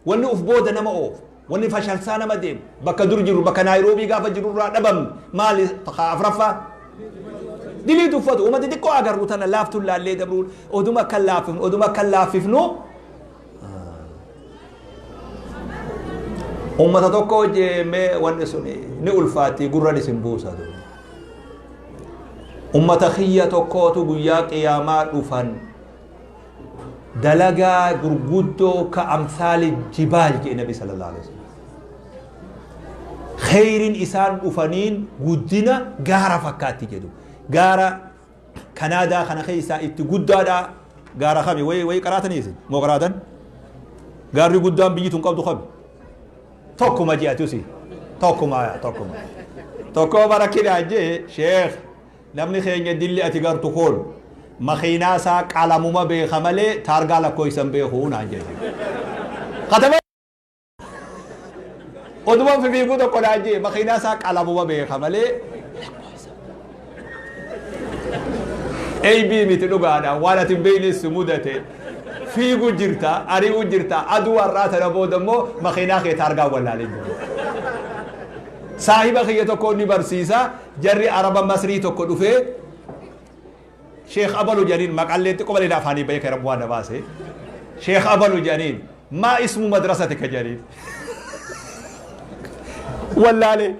Wanni uf booda nama oofu, wanni fashalsaa nama deemu, bakka dur jirru, bakka Naayiroobii gaafa jirru irraa dhabamne maali kaa afraffaa? Dilii tuffatu, uma xixiqqoo agarru tana laaftuun laallee dabruun, oduma akka laaffifnu, oduma akka laaffifnu. Ummata tokko hojii wanni sun ni ulfaatti gurran isin buusa. Ummata kiyya tokkootu guyyaa qiyaamaa dhufan. Dalagaa gurguddoo ka amsaali jibaal jedhe Nabi sallallahu alaihi wasallam. Kheyrin isaan dhufaniin guddina gaara fakkaatti jedhu. Gaara Kanaadaa kana keessaa itti guddaadha. Gaara kami? Wayi wayi qaraatanii isin? Moo qaraatan? Gaarri guddaan biyyi tun qabdu kami? Tokkuma je'atusi. Tokkuma tokkuma. Tokko barakkinaa jee sheekh Namni keenya dilli ati gartu kun makiinaa isaa qalamuma beeka malee taargaa lakkoofsa hin beeku naan jedhe. Kataba oduma fifiiguu tokko naan jedhe makiinaa isaa qalamuma beeka malee lakkoofsa. Eybii miti dhugaadha waan ati hin beekne si mudate fiigu jirta ari'u jirta aduu har'aa tana booda immoo makiinaa kee taargaa wallaalee jiru. Saahiba kiyya tokko ni barsiisa jarri araba masrii tokko dhufee sheekh abalu jedhaniin maqallee xiqqoo malee afaanii bahee kan rabbu waan na baase sheekh abalu jedhaniin maa ismu madrasatika jedhaniin wallaalee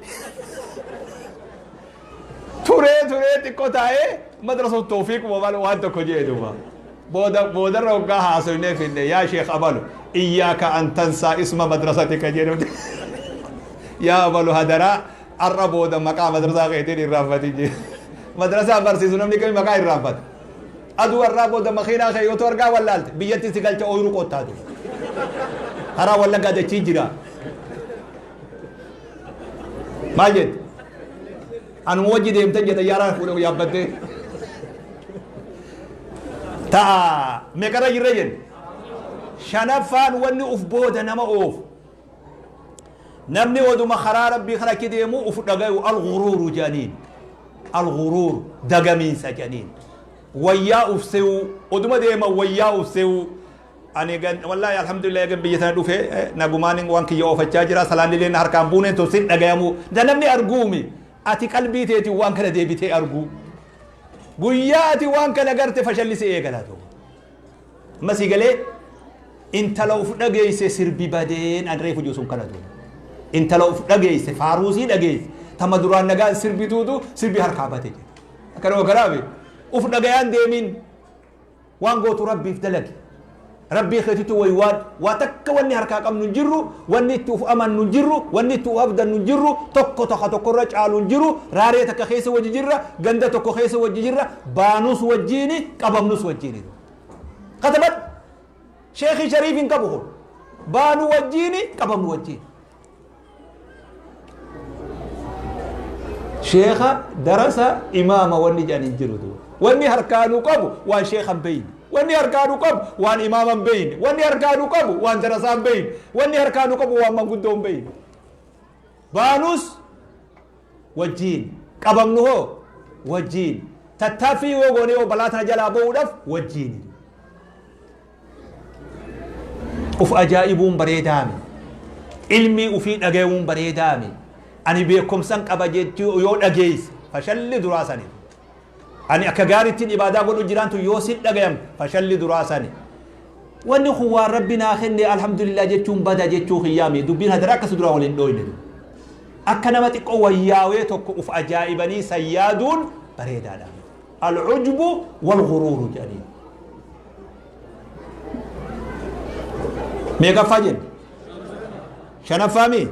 turee turee xiqqoo taa'ee madrasa toofiiq maal waan tokko jee duuba booda boodarra hoggaa haasoynee finne yaa sheekh abalu iyyaaka an tansaa isma madrasatika jedhu yaa abalu hadaraa arra booda maqaa madrasaa keetiin irraanfatin jee madrasaa barsiisu namni kami maqaa irraanfata aduu arraa booda makiinaa kee yoo argaa wallaalte biyyatti si galcha ooyiruu qottaatu karaa wallaggaa dachii jira maal jette anuma wajji deemtan jedha yaaraan fuudhee yaabbattee ta'a meeqarra jirra jenne shanaffaan wanni uf booda nama oofu namni oduma karaa rabbii kana achi deemu uf dhagayu al-ghuruuru jedhaniin al-ghuruur dagamiinsa jedhaniin wayyaa uf se'uu oduma deeman wayyaa uf se'uu Ani gan wallahi alhamdulillah egan biyya tana dhufe nagumaan waan kiyya oofachaa jira salaanni illee na harkaan buuneen tun sin dhagayamu da namni arguumi ati qalbii teetiin waan kana deebitee arguu guyyaa ati waan kana garte fashalli si eegala duuba amma si galee intala uf dhageeyse sirbi badeen an reefu jiru sun kana duuba intala uf dhageeyse faaruusii dhageeyse tama duraan nagaan sirbituutu sirbi harkaa bate jedha akkanuma kanaafi uf dhagayaan deemin Waan gootu Rabbiif dalagi. Rabbii keetitti waywaadhu. Waa takka wanni harkaa qabnu hin jirru, wanni itti uf amannu hin jirru, wanni itti uf abdannu hin jirru, tokko taka tokkorra caalu hin jiru, raaree takka keessa wajji jirra, ganda tokko keessa wajji jirra, baanus wajjiini, qabamnus wajjiini. Katabadhu. Sheekhi Shariif hin qabu kun. Baanu wajjiini, qabamnu wajjiini. Sheekha darasa imaama wanni jedhan hin jiru duuba. Wanni harkaa nu qabu waan sheekha hin beeyne. Wanni harkaa nu qabu waan imaama hin beeyne. Wanni harkaa nu qabu waan darasaa hin beeyne. Wanni harkaa nu qabu waan manguddoo hin beeyne. Baanus wajjiin qabamnu hoo wajjiin. Tattaaffii yoo goone yoo balaa tana jalaa ba'uudhaaf wajjiini. Uf ajaa'ibuun bareedaami. Ilmii ufii dhagayuun bareedaami. Ani beekumsan qaba jechuu yoo dhageesse fashalli duraa sani. Ani akka gaarittiin ibaadaa godhu jiraantu yoo sin dhagayam fashalli duraa sani. Wanni kun waan Rabbi naa kenne, alhamdulillah jechuun bada jechuu kiyyaami. Dubbiin hadara akkas duraa waliin dhooyne. Akka nama xiqqoo wayyaawee tokko uf ajaa'ibanii san yaaduun bareedaadha. Al-ujbu wal-ghuruuru jedhanii. Meeqaffaa jenne? Shanaffaami?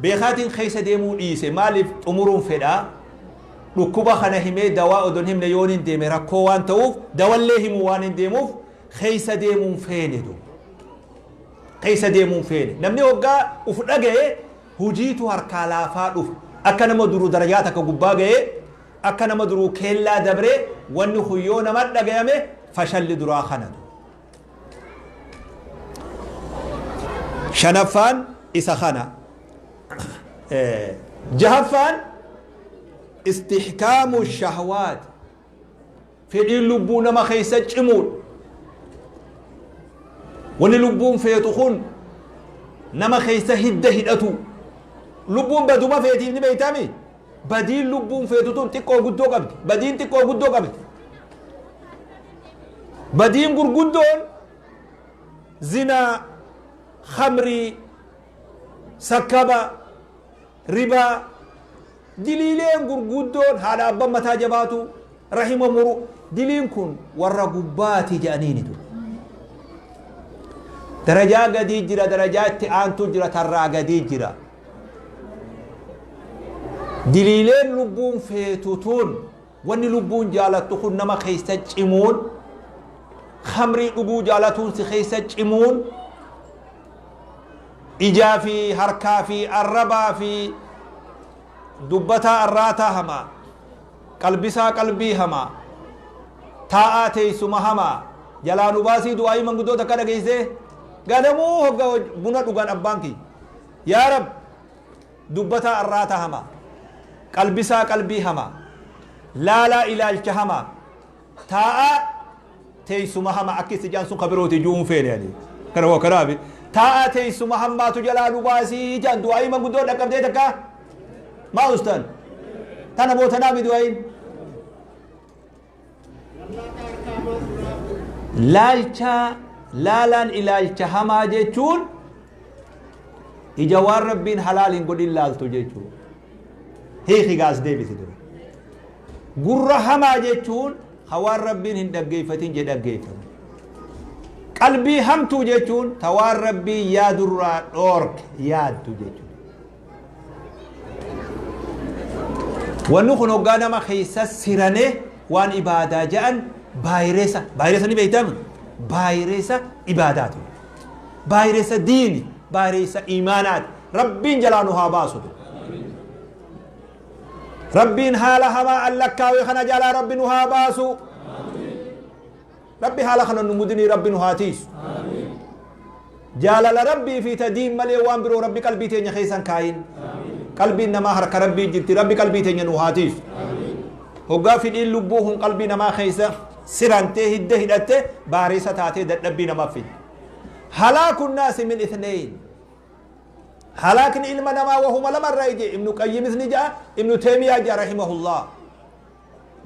Beekaatiin keessa deemuu dhiise. Maaliif xumuruun fedhaa? Dhukkuba kana himee dawaa odon himne yoon hin deeme rakkoo waan ta'uuf, dawallee himuu waan hin deemuuf keessa deemuun feene duuba. Keessa deemuun feene. Namni hoggaa uf dhagaye hujiitu harkaa laafaa dhufa. Akka nama duruu darajaa takka gubbaa ga'ee, akka nama duruu keellaa dabree, wanni kun yoo nama dhagayame fashalli duraa kana duuba. Shanaffaan isa kana. Jahaffaan istihkaamu shahwaat, fedhiin lubbuu nama keessa cimuudha. Wanni lubbuun feetu kun nama keessa hidda hidhatu. Lubbuun baduma feetiif ni beeytaami. Badiin lubbuun feetu tun xiqqoo guddoo qabdi. Badiin xiqqoo guddoo qabdi. Badiin gurguddoon zinaa, khamrii, sakkaba, ribaa, diliileen gurguddoon haadha abban mataa jabaatu, rahima muru, diliin kun warra gubbaati jedhaniini ture. Darajaa gadii jira, darajaa itti aantu jira, tarraa gadii jira. Diliileen lubbuun feetu tun, wanni lubbuun jaalattu kun nama keessa cimuun, khamrii dhuguu jaalatuun si keessa cimuun, ijaa fi harkaa fi arrabaa fi dubbataa arraataa hamaa, qalbisaa qalbii hamaa, taa'aa teessuma hamaa jalaa nu baasii. Du'aayii manguddoota akka dhageessee ganamuu hogga buna dhugan abbaan kiyya, yaa Rab, dubbataa arraataa hamaa, qalbisaa qalbii hamaa, laalaa ilaalcha hamaa, taa'aa teessuma hamaa akka itti jaan sun kabirooti ju'uun feene. Ani kana waa kanaafi taa'aa teessuma hammaatu jalaa nu baasii jaan. Du'aayii manguddoo dhaqqabdee takka maa ustaan tana bootanaami. Du'aayiin laalcha laalaan ilaalcha hamaa jechuun ija waan Rabbiin halaal hin godhin laaltu jechuudha. Hiiki gaas deebisi dura. Gurra hamaa jechuun ha waan Rabbiin hin dhaggeeffatin je dhaggeeffatu. Qalbii hamtuu jechuun ta waan Rabbiin yaadurraa dhoorke yaaddu jechuudha. Wanni kun hoggaa nama keessa sirane waan ibaadaa jedhan baayiresa. Baayiresa ni beektamu? Baayiresa ibaadaati. Baayiresa diini. Baayiresa imaanaati. Rabbiin jalaa nu haa baasu. Rabbiin haala hamaa allakkaawee kana jalaa Rabbi nu haa baasu. Rabbi haala kana nu mudinii, Rabbi nu haa tiisu. Jaalala Rabbii fi ta diin malee waan biroo Rabbi qalbii teenya keessan kaayin. Qalbiin namaa harka Rabbii jirti. Rabbi qalbii teenya nu haa tiisu. Hoggaa fidhiin lubbuu kun qalbii namaa keessa sirantee hidda hidhatte baarisa taatee dadhabbii namaaf fiddi. Halaaku naasi min ithneyn. Halaakni ilma namaa wahuma lamarraa ije. Ibnu Qayyimis ni ja'a, Ibnu Teemiyaa ja'a rahimahullah.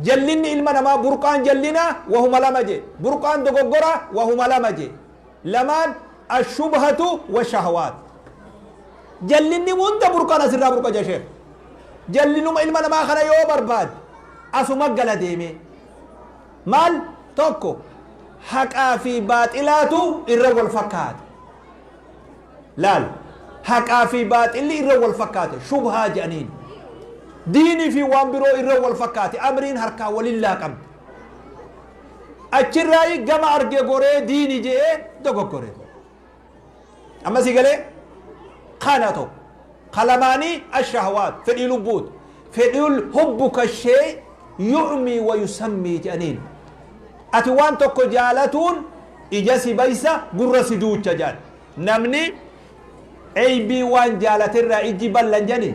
Jallinni ilma namaa, burqaan jallinaa wahuma lama je. Burqaan dogoggoraa wahuma lama je. Lamaan ashubhatu wa shahawaat. Jallinni hunda burqaan asirraa burqa je sheekh. Jallinuma ilma namaa kana yoo barbaade asuma gala deemee. Maal tokko haqaa fi baaxilaatu irra wal fakkaata. Laal, haqaa fi baaxilli irra wal fakkaate, shubhaa jedhaniin. Diinii fi waan biroo irra wal fakkaate, amriin harkaa walin laaqamte. Achirraayi gama arge goree diini je'ee dogoggore. Amma si galee kana tokko. Kalamaanii ashahwaat, fedhii lubbuut. Fedhii hubbuka shee yu'mii wa yusammii jedhaniin. Ati waan tokko jaalatuun ija si baysa, gurra si duucha jedhan. Namni eybii waan jaalaterraa ijji ballan jedhani.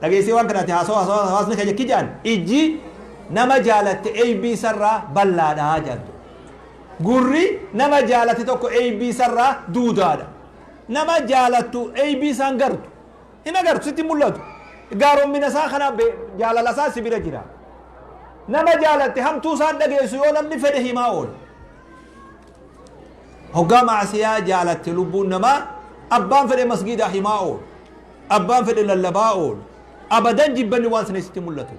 Dhageessee waan kanaati haasawaa haasawaa hawaasni keenya kijaan ijji Nama jaalatte eybii isarraa ballaadha jedhu. Gurri nama jaalate tokko eybii isarraa duudaadha. Nama jaalattu eybii isaan gartu. Hin agartu, sitti mul'atu. Gaaroommina isaa kana jaalala isaa si bira jira. Nama jaalatte hamtuu isaan dhageessu, yoo namni fedhe himaa oola. Hoggaa maasiyaa jaalatte lubbuun namaa, abbaan fedhe masgiidaa himaa oolu, abbaan fedhe lallabaa oolu, abadan jibbanni waan sana sitti mul'atu.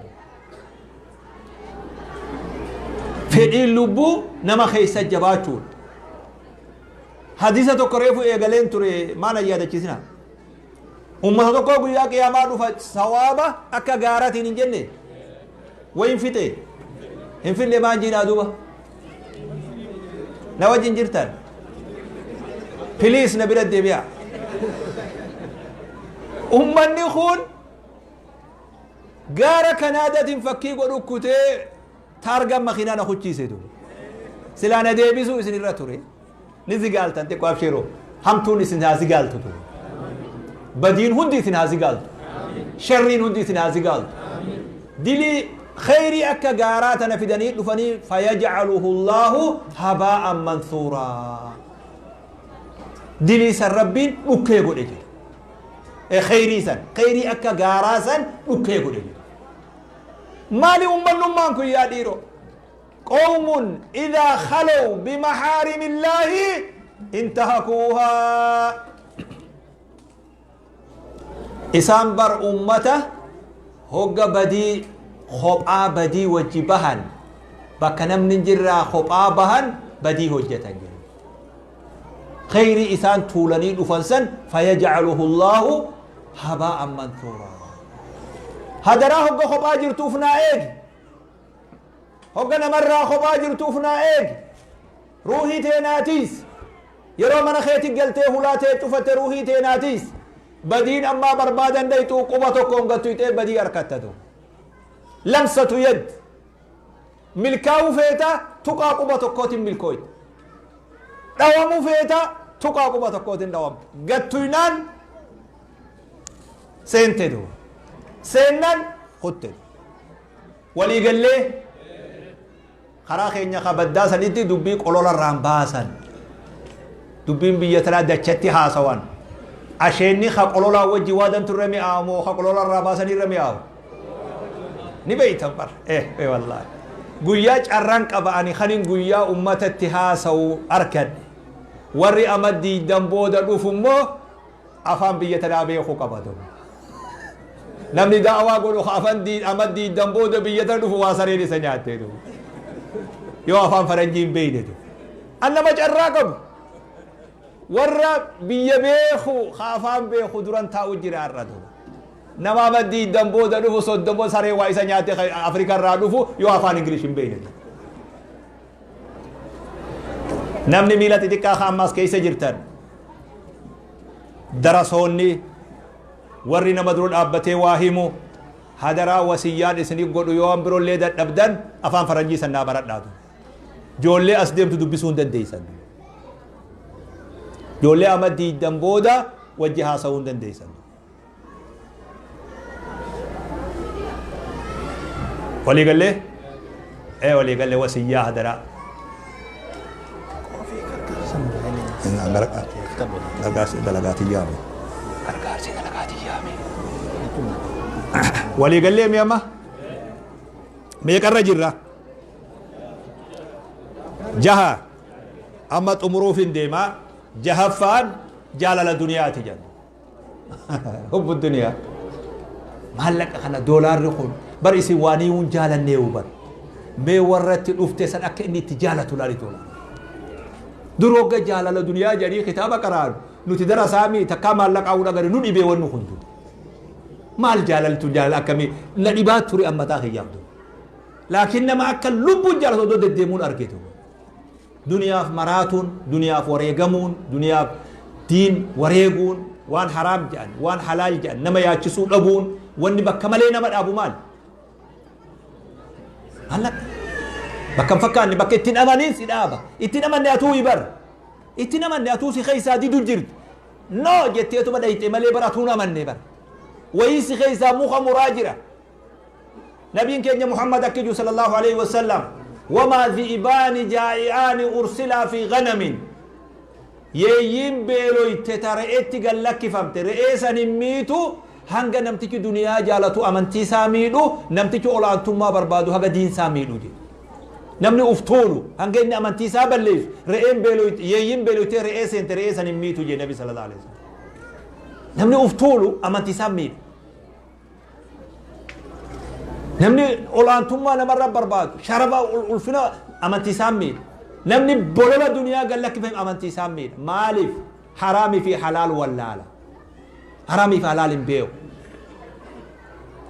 Fedhiin lubbuu nama keessa jabaachuudha. Hadiisa tokko reefu eegaleen ture, maal yaadachiisina? Ummata tokko guyyaa qiyaamaa dhufa, sawaaba akka gaaratiin hin jenne wayin fixe hin finne. Maan jiidhaa duuba na wajjin jirtan? Please, na bira deebi'a. Ummanni kun gaara Kanaadaatiin fakkii godhu kutee taargaan makiinaa na kuchiise ture. Silaa na deebisuu isin irra ture. Ni zigaaltan xiqqoo, absheeroo. Hamtuun isin haa zigaaltu ture. Badiin hundi isin haa zigaaltu. Sharriin hundi isin haa zigaaltu. Dilii kheyrii akka gaaraa tana fidanii dhufanii فيجعله الله هباء منثورا. Dilii san Rabbiin dhukkee godhe jedhe. Kheyrii san, kheyrii akka gaaraa san dhukkee godhe jedhe. Maali ummannummaan kun, yaa dhiiroo? قوم إذا خلوا بمحارم الله انتهكوها. Isaan bar ummata hogga badii kophaa badii wajji bahan, bakka namni hin jirraa kophaa bahan, badii hojjetan jedhu. Kheyrii isaan tuulanii dhufan san فيجعله الله هباء منثورا. Hadaraa, hogga kophaa jirtuuf naa eegi. Hogga namarraa kophaa jirtuuf naa eegi. Ruuhii teenaatiis yeroo mana keetti galtee hulaa tee cufatte, ruuhii teenaatiis. Badiin ammaa barbaadan dayxuu quba tokkoon gattu badii harkattatu. لمسة يد. Milkaa'uu feeta, tuqaa quba tokkootiin milkooyta. Dhawamuu feeta, tuqaa quba tokkootiin dhawamta. Gattuynaan seente duuba. Seennan kutte. Waliigallee karaa keenya kabaddaa sanitti dubbii qololarraan baasan. Dubbiin biyya tanaa dachatti haasawan. Asheenni ka qololaa wajji waadan turre mi'aawu moo ka qololarraa baasanirra mi'aawu? Ni beeytan bar. Eh, wallaahi. Guyyaa carraan qaba ani kanin guyyaa ummatatti haasawu arkadhe. Warri amma diidan booda dhufu immoo afaan biyya tanaa beekuu qabatu. Namni da'awaa godhu afaan amma diidan booda biyya tana dhufu waa sareen isa nyaattee dhufu. Yoo afaan faranjii hin beeyne dhufu. An nama carraa qabu. Warra biyya beeku, ka afaan beeku duran taa'u jira har'a duuba. Nama amma diidan booda dhufu 30 saree waa isa nyaatte Afrikaa irraa dhufu yoo afaan Ingilish hin beeyne. Namni miila xixiqqaa ka ammaas keessa jirtan, darasoonni, warri nama dura dhaabbatee waa himu, hadaraa, wasiyyaan isiniif godhu, yoo waan biroollee dadhabdan afaan faranjii sannaa baradhaatu. Ijoollee as deemtu dubbisuu hin dandeessan. Ijoollee amma diidan booda wajji haasa'uu hin dandeessan. Waliigallee? Ee, waliigallee, wasiyyaa hadaraa. Gargaarsi dalagaatii yaame. Gargaarsi dalagaatii yaame. Waliigallee mi amma? Meeqarra jirra? Jaha. Amma xumuruuf hin deemaa. Jahaffaan jaalala duniyaati jedhu. حب الدنيا. Maallaqa kana, doolaarri kun bar isin waan himuun jaalanneewu bar. Mee warratti dhufte san akka inni itti jaalatu laali doolaara. Dur hogga jaalala duniyaa jedhanii kitaaba qaraanu, nuti darasaamii takkaa maallaqaa hudha nu dhibee wanni kun dur. Maal jaalaltu, jaalala akkamii na dhibaa ture ammataa kiyyaaf dur. Laakiin nama akka lubbuun jaalatu odoo deddeemuun argitu. Duniyaaf maraatuun, duniyaaf wareegamuun, duniyaaf diin wareeguun, waan haraam jedhan, waan halaal jedhan nama yaachisuu dhabuun, wanni bakka malee nama dhaabu maali? Maallaqa. Bakka hin fakkaanne, bakka ittiin amaniin si dhaaba. Ittiin amanne atuu bar. Ittiin amanne atuu si keessaa didu jirti. No jetteetuma dhayxe malee bara atuu amanne bara. Wayii si keessaa muka muraa jira. Nabiin keenya Muhammad akki jiru sallallahu alaihi wasallam, wamaa dhi'ibaani jaa'i'aani ursilaa fi ghanamin, yeeyyiin beeloyte ta re'etti gad lakkifamte re'ee san hin miitu hanga namtichi duniyaa jaalatu amantii isaa miidhu, namtichi ol'aantummaa barbaadu haga diin isaa miidhu jedhe. Namni uf tuulu hanga inni amantii isaa balleessu, re'een beeloyte, yeeyyiin beeloytee re'ee seente re'ee san hin miitu jedhe nabi sallallahu alaihi wasallam. Namni uf tuulu amantii isaa miidha. Namni ol'aantummaa namarra barbaadu, sharafa, ulfina, amantii isaa miidha. Namni bolola duniyaa gad lakkifame amantii isaa miidha. Maaliif? Haraamii fi halaal wallaala. Haraamii fi halaal hin beeku.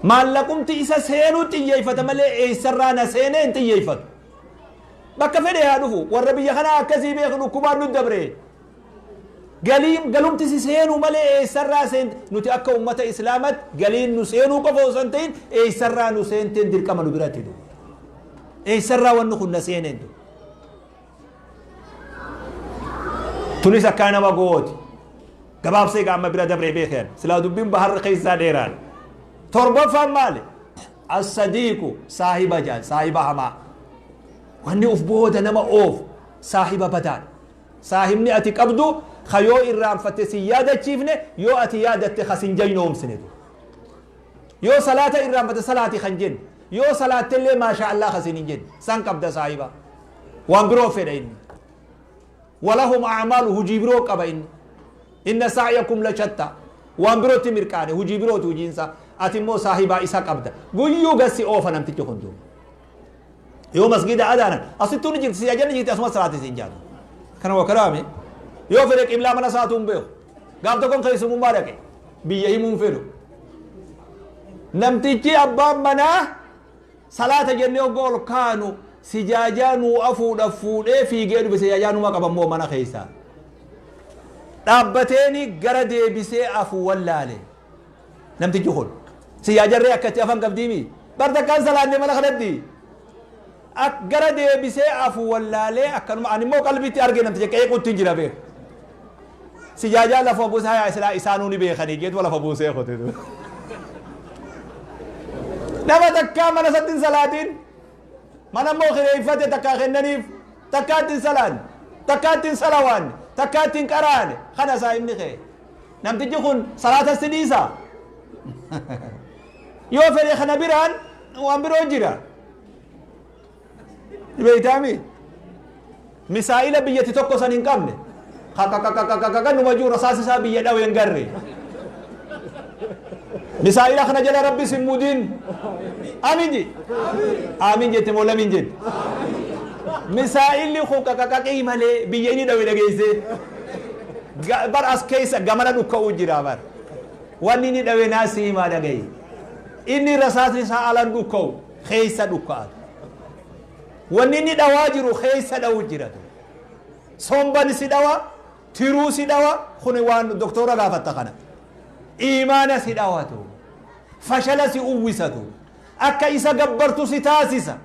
Maallaqumti isa seenuu xiyyeeffata malee eessarraa na seenee hin xiyyeeffatu. Bakka fedhe haa dhufu. Warra biyya kanaa akkasii beeku, dhukkubaan nu dabre. Galiin galumti si seenuu malee eessarraa seente? Nuti akka ummata islaamatti galiin nu seenuu qofa osoo hin ta'in eessarraa nu seenteen dirqama nu biratti duuba. Eessarraa wanni kun na seeneen duuba. Tunis akkaa nama gooti. Gabaabsee egaa amma bira dabree beekan. Silaa dubbiin baharri keessaa dheeraadha. Torbaffaan maali? As-sadiiqu saahiba jaan, saahiba hamaa. Wanni uf booda nama oofu saahiba badaadha. Saahibni ati qabdu ka yoo irraanfatte sin yaadachiifne, yoo ati yaadatte ka sin jaynoomsine duuba. Yoo salaata irraanfatte salaati kan jenne, yoo salaattellee maashaa Allah ka sin hin jenne san qabda saahiba. Waan biroo fedha inni. Walahum a'maalu, hujii biroo qaba inni. Inna sa'yakum la shatta. Waan birootti mirqaane, hujii birooti hujiinsa. Ati immoo saahibaa isa qabda. Guyyuu gassi oofa namtichi kun duuba. Yoo masgiida adaanan asittuu ni jirti, si ajanni jirti, asuma salaati siin jaatu. Kana waa kalaame yoo fedhe qiblaa mana isaatu hin beeku. Gaaf tokkoon keessumummaa dhaqe, biyya himuu hin fedhu. Namtichi abbaan manaa salaata jennee hogga ol kaanu sijaajaa nuu afuudhaaf fuudhee fiigee dhufe, sijaajaa numa qaba immoo mana keessaa. Dhaabbateeni gara deebisee afu wallaale. Namtichi kun siyaajarree akka itti afan qabdiimi bar takkaan salaanne mana kanatti gara deebisee afu wallaalee, akkanuma ani immoo qalbiitti arge namticha qeequutti hin jira beeku. Sijaajaa lafa buusee, hayaa islaa isaanuu ni beekanii jeetuma lafa buusee kote. Nama takkaa mana isatti hin salaatiin, mana immoo kireeffate, takkaa kennaniif, takkaa ittiin salaanne, takkaa ittiin salawaanne, takkaa ittiin qaraane, kana saahibni kee. Namtichi kun salaata si dhiisa? Yoo fedhe kana biraan waan biroo jira. Beeytaami? Misaa'ila biyyatti tokko san hin qabne. Kakakakakaka numa jiru, rasaasa isaa biyya dhawe hin garre. Misaa'ila kana jala Rabbi sin mudin. Amin ji. Amin jette moo lamin jette? Misaa'illi kun qaqaqaqii malee biyya inni dhawe dhageessee. Bar as keessa gamana dhukka'uu jira bar. Wanni inni dhawe naa si himaa dhagayi. Inni rasaasni isaa alan dhukka'u, keessa dhukka'atu. Wanni inni dhawaa jiru keessa dha'u jira. Somban si dhawa, tiruu si dhawa, kuni waan doktora gaafatta kana. Iimaana si dhawatu. Fashala si uwwisatu. Akka isa gabbartu si taasisa.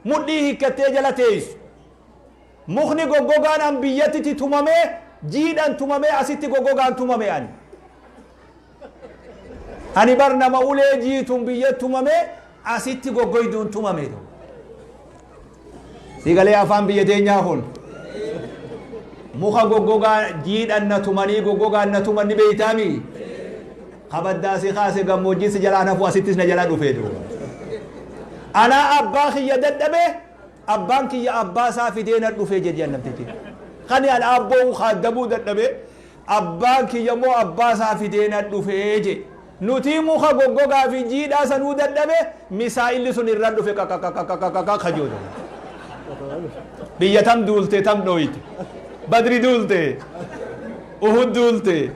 Mudhii hiikkattee jala teessu. Mukni goggogaan an biyyatti tumamee, jiidhan tumamee, asitti goggogaan tumame ani. Ani bar nama ulee jiituun biyyatti tumamee, asitti goggoyduun tumame. Sigalee afaan biyya teenyaa kun muka goggogaa jiidhan na tumanii, goggogaan na tuman ni beeytaami. Kabaddaa si kaase gammoojjii si jalaa nafu, asittis na jala dhufee duuba. Anaa abbaa kiyya dadhabe, abbaan kiyya abbaa isaa fidee na dhufee jedhan namtichi. Kani an abboo kaaddamuu dadhabe, abbaan kiyya immoo abbaa isaa fidee na dhufee je. Nuti muka goggogaa fi jiidhaa sanuu dadhabe, misaa'illi sun irra dhufe qaqaqaqaqaqa kajoota. Biyya tam duulte, tam dhooyte? Badri duulte? Uhud duulte?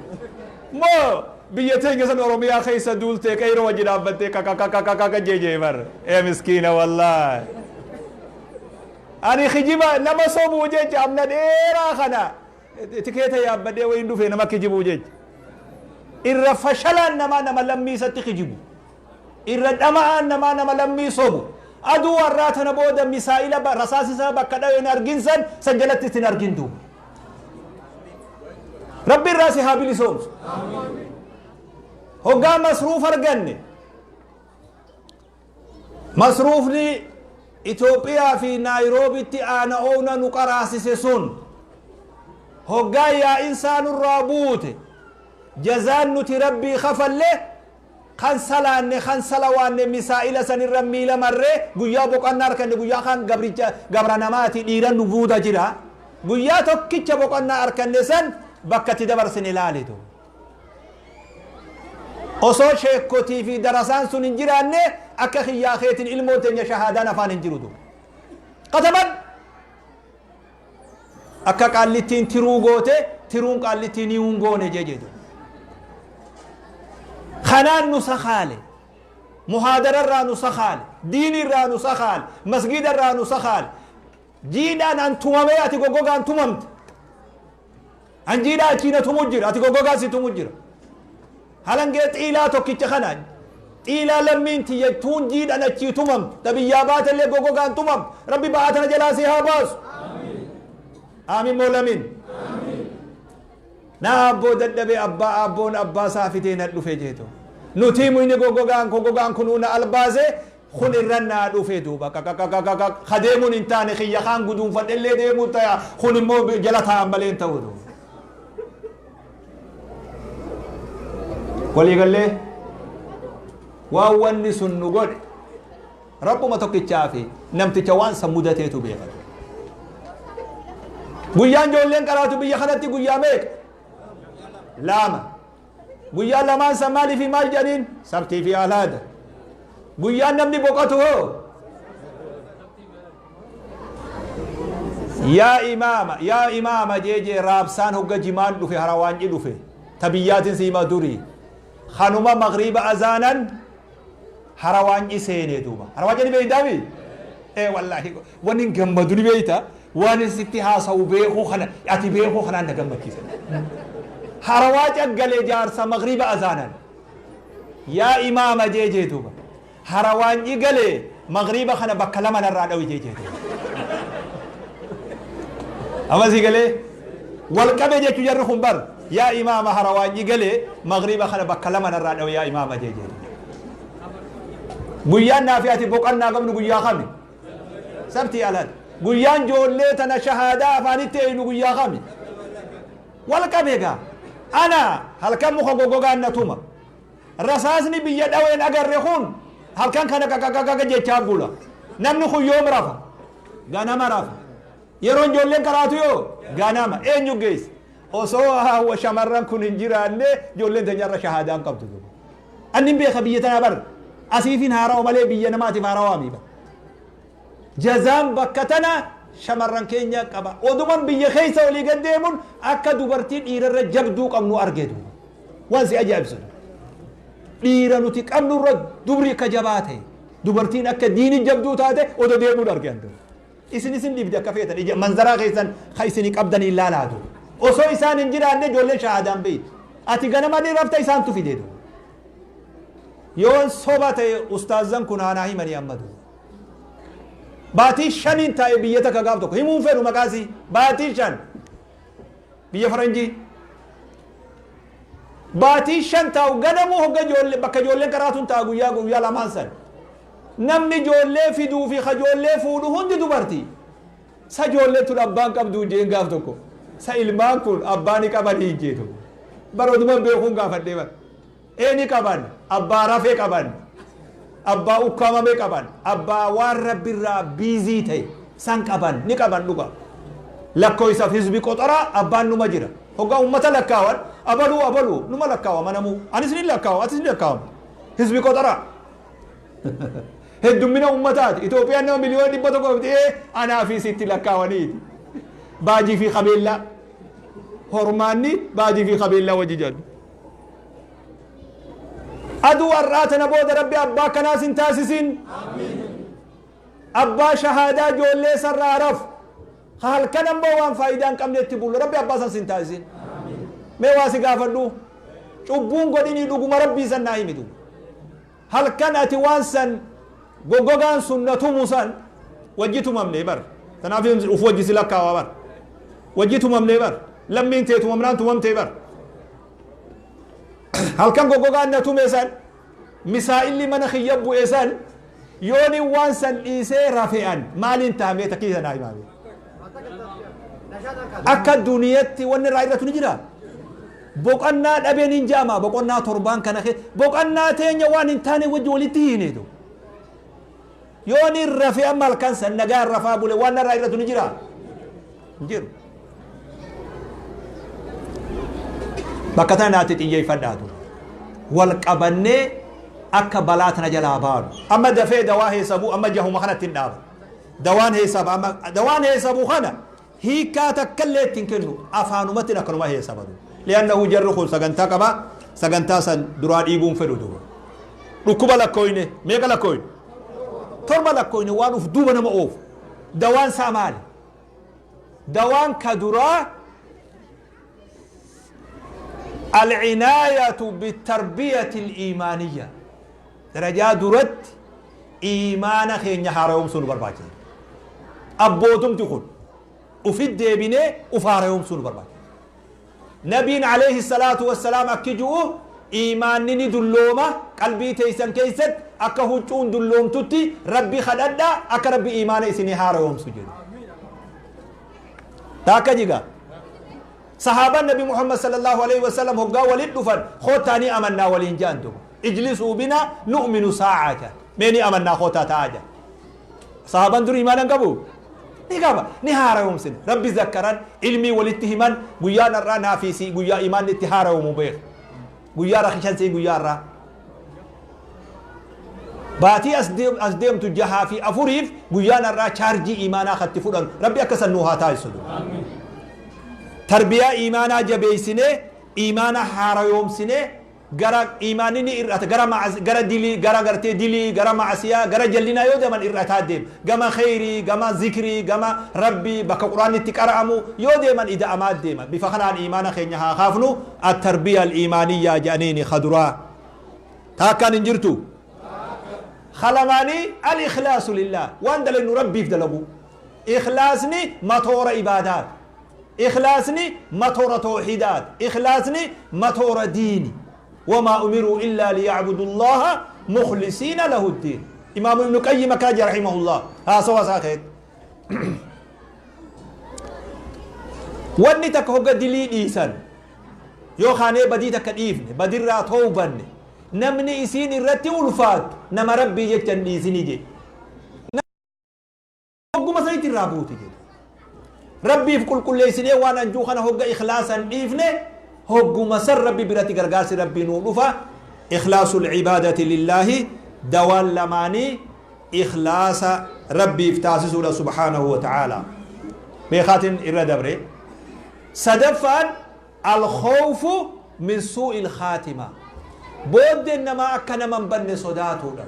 Moo biyya teenya san Oromiyaa keessa duulte, qeyroo wajji dhaabbattee qaqaqaqaqaqa jeejee bar. Ee miskiina wallaahi. Ani kijiba nama sobuu jecha amna dheeraa kana tikeeta yaabbadhee wayiin dhufee nama kijibuu jecha. Irra fashalaan namaa nama lammii isatti kijibu. Irra dhama'aan namaa nama lammii sobu. Aduu har'aa tana booda misaa'ila rasaasa isaa bakka dhawe hin argin, san san jalatti isin argin duuba. Rabbi irraa si haa bilisoomsu. Hoggaa masruuf arganne. Masruufni Itoophiyaa fi Naayiroobitti aana oowna nu qaraasise sun hoggaa yaa'insaa nurraa buute, jazaan nuti Rabbii kafalle, kan salaanne, kan salawaanne, misaa'ila sanirra miila marree guyyaa boqannaa arkanne. Guyyaa kan gabricha gabra namaati dhiiran nu buuda jira. Guyyaa tokkicha boqannaa arkanne san bakka itti dabarsine laalitu. Osoo sheekkotii fi darasaan sun hin jiraanne, akka kiyyaa keetiin ilmoon teenya shahaadaan afaan hin jiru duuba. Kataban akka qaallittiin tiruu goote, tiruun qaallittiin hin goone jee jedhu. Kanaan nu sakaale. Muhaadararraa nu sakaale. Diinirraa nu sakaale. Masgiidarraa nu sakaale. Jiidhaan an tumamee, ati goggogaan tumamte. An jiidhaa achii na tumu jira, ati goggogaa si tumu jira. Halangee xiilaa tokkicha kana xiilaa lammiin tiyya tuun jiidhan achii tumamte, ta biyyaa baatellee goggogaan tumamte. Rabbi ba'aa tana jalaa si haa baasu. Aamin moo lamiin? Na abboo dadhabee, abbaa abboon abbaa isaa fitee na dhufe jeeto. Nuti muyni goggogaan goggogaan kunuu na albaase, kun irra naa dhufe duuba qaqaqaqaqaq ka deemuun hin taane kiyya kaan guduunfadhellee deemuu taya, kun immoo jala taa'an malee hin ta'u duuba. Waliigallee waan wanni sun nu godhe Rabbuma tokkichaa fi namticha waan san mudateetu beeka. Guyyaan ijoolleen qaraatu biyya kanatti guyyaa meeqa? Lama. Guyyaa lamaan san maalii fi maal jedhaniin? Sabtii fi alhaada. Guyyaan namni boqotu hoo? Yaa imaama, yaa imaama jeejee raabsaan hogga jimaan dhufe, harawaanci dhufe. Ta biyyaatiin siima durii. Kanuma magriiba azaanan harawaanci seenee duuba. Harawaanci ni beeytaami? Ee wallaahi, wanni hin gammadu ni beeyta. Waan sitti haasa'u beekuu kana, ati beekuu kanaan na gammachiisa. Harawaaca galee jaarsa magriiba azaanan. Yaa imaama jeejee duuba. Harawaanci galee magriiba kana bakka lama narraa dhawi jeejee duuba. Amma si galee wal qabe jechuu jarri kun bar, yaa imaama, harawaanci galee magriiba kana bakka lama narraa dhawi, yaa imaama jeejee duuba. Guyyaan naafi ati boqannaa qabnu guyyaa kami? Sabtii alal. Guyyaan ijoollee tana shahaadaa afaanitti eeynu guyyaa kami? Wal qabe gaa. Ana halkan muka goggogaan na tuma. Rasaasni biyya dhaween agarre kun halkan kana qaqaqaqaqa jechaa bula. Namni kun yoom rafa? Ganama rafa. Yeroo ijoolleen karaatu yoo ganama eenyu geesse? Osoo hawa shamarran kun hin jiraanne, ijoolleen teenyarra shahaadaa hin qabdu. Anni beeka biyya tanaa bar, asiifin haarawa malee biyya namaatiif haarawaa mi bar. Jazaan bakka tana shamarran keenya qaba. Oduman biyya keessa olii gad deemuun akka dubartii dhiirarra jabduu qabnu arge duuba. Waan si ajaa'ibsu. Dhiira nuti qabnurra dubri akka jabaa ta'e, dubartiin akka diini jabduu taate odoo deemuun arge andu. Isin dhiibdi akka feetan ija manzaraa keessan ka isinii qabdanii ilaalaa duuba. Osoo isaan hin jiraanne ijoolleen shahaadaan beektu. Ati ganama ni rafta, isaantu fide duuba. Yoon soba ta'e ustaazan kun haanaa himanii amma duuba. Baatii 5n taa'e biyya takka gaaf tokko himuun fedhu maqaasii, baatii 5 biyya faranjii. Baatii 5 taa'u, ganamuu hogga ijoollee bakka ijoolleen qaraatuun taa'a guyyaa guyyaa lamaan san. Namni ijoollee fiduu fi ka ijoollee fuudhu hundi dubartii. Sa ijoolleen tun abbaan qabduu jeen gaaf tokko. Sa ilmaan kun abbaa ni qabanii jeetu. Bara oduma beekuun gaafadhee bara. Ee, ni qaban, abbaa rafee qaban, abbaa ukkaamame qaban, abbaa waan rabbirraa biizii ta'e san qaban, ni qaban dhuga. Lakkoofsaaf hizbi qoxoraa abbaan numa jira. Hoggaa ummata lakkaawan abaluu abaluu numa lakkaawa namuu. Anis ni lakkaawa, atis ni lakkaawama. Hizbi qoxoraa. Heddummina ummataati. Itoophiyaan nama 100,000,000 ta'ee anaa fi sitti lakkaawaniiti. Baajii fi qabeellaa. Hormaanni baajii fi qabeellaa wajji jedhu. Aduu har'aa tana booda Rabbi abbaa akkanaas hin taasisin. Abbaa shahaadaa ijoollee sarraa rafu. Halkan ammoo waan faayidaa hin qabne itti bulu. Rabbi abbaa san sin taasisin. Mee waa si gaafadhu. Cubbuun godhinii dhuguma Rabbii san naa himitu. Halkan ati waan san goggogaan sun na tumu san wajji tumamne bar. Tanaaf uf wajji si lakkaawa bar. Wajji tumamne bar. Lammiin tee tumamnaan tumamtee bar. Halkan goggogaan na tume san, misaa'illi mana kiyya bu'e san, Yooni waan san dhiisee rafe'an maaliin tahamee takkii sanaa himaame. Akka duniyatti wanni irraa irratu ni jira. Boqonnaa dhabeen hin jaama boqonnaa torbaan kana keessa boqonnaa teenya waan hin taane wajji walitti hiineetu. Yooni rafe amma halkan san nagaa rafaa bule waan narraa irratu ni jira. Hin jiru. Bakka tana naatti xiyyeeffadhaatu. Wal qabannee akka balaa tana jalaa baanu. Amma dafee dawaa heesabuu amma jahuma kanatti hin dhaaba. Dawaan heesaba amma dawaan heesabuu kana hiikaa takkallee ittiin kennu afaanumatti akkanuma heesabatu. Li'annahu jarri kun sagantaa qaba. Sagantaa san duraa dhiibuun fedhu duuba. Dhukkuba lakkooyne meeqa lakkooyne? Torba lakkooyne waan uf duuba nama oofu. Dawaan isaa maali? Dawaan ka duraa alcinaayatu bitarbiyati aliimaaniyya. Darajaa duratti iimaana keenya haara'oomsuu nu barbaachisa. Abbootumti kun ufit deebinee uf haara'oomsuu nu barbaachisa. Nabiin alayhi salaatu wassalaam akki ju'u iimaanni ni dullooma qalbii teeysan keessatti akka huccuun dulloomtutti Rabbi kadhadha akka Rabbi iimaana isinii haara'oomsu jedhu. Taakka jiga. Sahaabaan Nabi Muhammad sallallahu alaihi wasallam hoggaa walit dhufan koottaa ni amannaa waliin ja'an duba. Ijlisuu bina nu'minu saa'aa jedhan. Mee ni amannaa koottaa ta'aa jedhan. Sahaabaan dur iimaana hin qabu? Ni qaba. Ni haara'oomsina. Rabbi zakkaran, ilmii walitti himan, guyyaan har'aa naafii sii guyyaa iimaanni itti haara'oomu beeka. Guyyaa rakishan sii guyyaa har'aa. Baatii as deemtu jahaa fi afuriif guyyaan har'aa chaarjii iimaanaa katti fudhanu. Rabbi akka san nuu haa taasisu. Tarbiyaa iimaanaa jabeessinee, iimaana haarayoomsinee, gara iimaanni ni ir'ata gara gara dilii gara gartee dilii gara ma'asiyaa gara jallinaa yoo deeman ir'ataa deema. Gama kheyrii, gama zikrii, gama Rabbii bakka Qur'aanni itti qara'amu yoo deeman ida'amaa deema. Bifa kanaan iimaana keenya haa kaafnu. At-tarbiya al-iimaaniyyaa jedhaniini kaduraa. Taakkaan hin jirtu. Kalamaanii al-ikhlaasu lillah. Waan dalaynu Rabbiif dalaguu. Ikhlaasni matoora ibaadaati. Ikhlaasni matoora tawhiidaati. Ikhlaasni matoora diini. Wamaa umiruu illaa liya'budu Allaha mukhlisiina lahu ddiin. Imaamu Ibnu Qayyim akkana jedha rahimahullah. Haasawa isaa keessatti. Wanni takka hogga dilii dhiisan yoo kaanee badii takka dhiifne badirraa towbanne namni isiin irratti ulfaattu nama Rabbii jecha hin dhiisini jedhe. Hogguma sanitti irraa buuti jedhe. Rabbiif qulqulleessinee waan anjuu kana hogga ikhlaasan dhiifne hogguma san Rabbi biratti gargaarsi Rabbii nuu dhufa. Ikhlaasul ibaadati lillaahi dawaan lamaanii ikhlaasa Rabbiif taasisuudha subhaanahu wa ta'aala. Beekaatiin irra dabre. Sadaffaan al-khawfu min suu'il khaatima. Booddeen namaa akka nama hin banne sodaatuudha.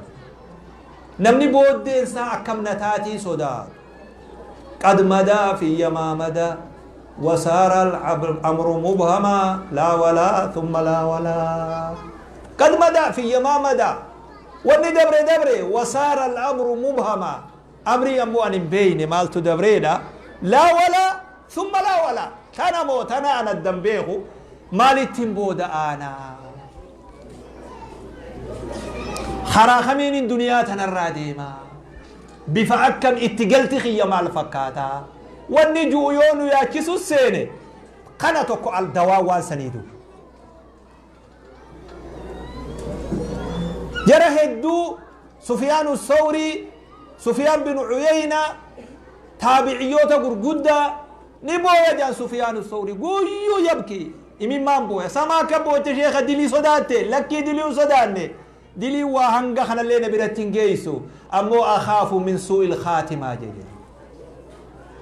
Namni booddeen isaa akkam na taatii sodaatu. Qad madaa fiyya maa madaa wasaara al-amru mubhamaa laa walaa thumma laa walaa. Qad madaa fiyya maa madaa. Wanni dabre dabre wasaara al-amru mubhamaa. Amrii ammoo ani hin beeyne maaltu dabreedha. Laa walaa thumma laa walaa. Tana moo tana an addan beeku maalittiin booda aanaa. Karaa kamiinin duniyaa tanarraa deema. Bifa akkam itti galti kiyya maal fakkaata. Wanni ju'u yoo nu yaachisu seene kana tokko al dawaa waan saniitu. Jara hedduu Sufiyaanu Sawrii, Sufiyaan bin Uyeyna, taabiciyyoota gurguddaa ni booya jedhan. Sufiyaanu Sawrii guyyuu yabki imimmaan booya. Sama akka booche sheekha dilii sodaatte? Lakkii, dilii hin sodaanne, dilii waa hanga kanallee na biratti hin geessu, ammoo akhaafu min suu'il khaatimaa jedhe,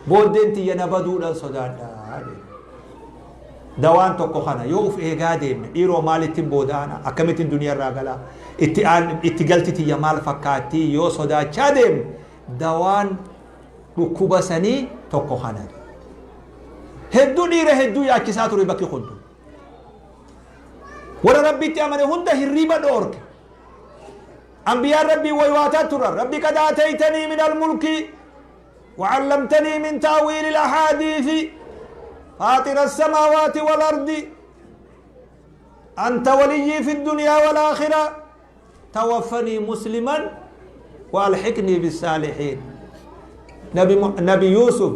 booddeen tiyya na baduudhaan sodaadha jedhe. Dawaan tokko kana yoo uf eegaa deemne dhiiroo maalittiin booda'ana, akkamittiin duniyaa irraa galaa, itti aan itti galti tiyya maal fakkaatti yoo sodaachaa deemne dawaan dhukkuba sanii tokko kana. Hedduu dhiira hedduu yaachisaa ture bakki kun. Warra Rabbitti amane hunda hirriiba dhoorke. Ambiyaan Rabbii waywaataa turan. Rabbi qad aataytanii min almulki وعلمتني من تأويل الأحاديث فاطر السماوات والأرض أنت وليي في الدنيا والآخرة توفني مسلما. وألحقني بالصالحين. نبي يوسف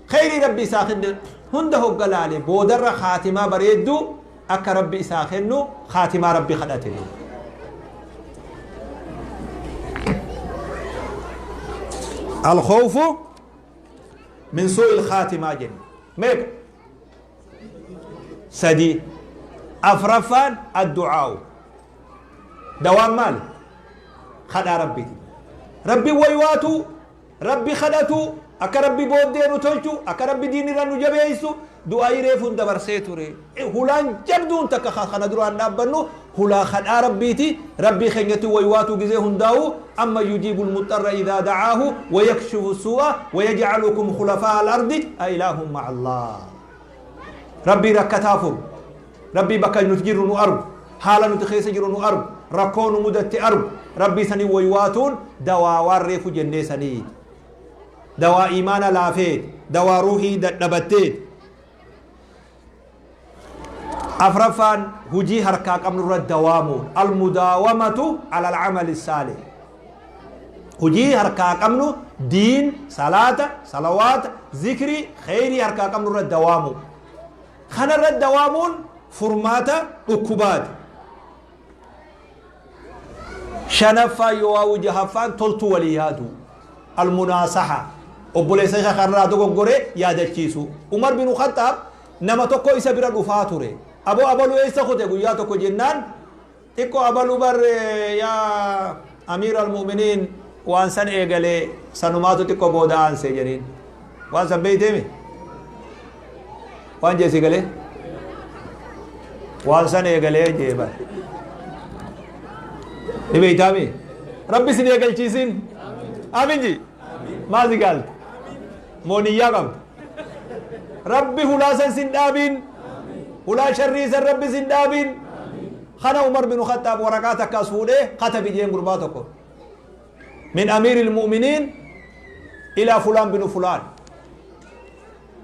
خيري ربي ساخن هنده قلالي بودر خاتمة بريدو أكا ربي ساخنو خاتمة ربي خدته. الخوف من سوء الخاتمة جن ميك سدي. أفرفان الدعاء دوام مال خدا ربي ربي ويواتو ربي خدتو أكا ربي بودينو تلتو أكا ربي ديني رانو جبيسو دعائي ريفون دبر سيتوري هلان جبدون تكا خنا دروان نابنو هلا خدا ربيتي ربي خنيتو ويواتو جزيه هنداو. أما يجيب المضطر إذا دعاه ويكشف السوء ويجعلكم خلفاء الأرض أإله مع الله. ربي ركتافر ربي بكا نتجر نؤرب حالا نتخيس جر نؤرب ركون مدت أرب ربي سني ويواتون دوا ورف جنة سني دوا إيمان لافيت دوا روحي دبتيت. أفرفان هجي هركاك أمر الدوام المداومة على العمل الصالح. هجي هركاك أمر دين صلاة صلوات ذكري خيري هركاك أمر الدوام خنر الدوام فرماتا ركوبات. شنفا يواو جهفان تلتو وليادو المناصحة أبوليس شخراتو غوري يادچيسو. عمر بن الخطاب نما توكو إسا برا دفاتوري أبو أبلو إيسا خوتي قويا توكو جنان تيكو أبلو بر يا أمير المؤمنين وانسان إيغالي سنماتو تيكو بودا أنسي جنين وانسان بيتيمي وان جيسي غالي وانسان إيغالي جيبا نبيتامي ربي سن إيغال چيسين آمين جي ما زي قالت مونيا قبض ربي هلاسا سن دابين ولا شريسا ربي سن دابين. خنا عمر بن الخطاب ورقاتك كاسفوده كتب جين غرباتك من أمير المؤمنين إلى فلان بن فلان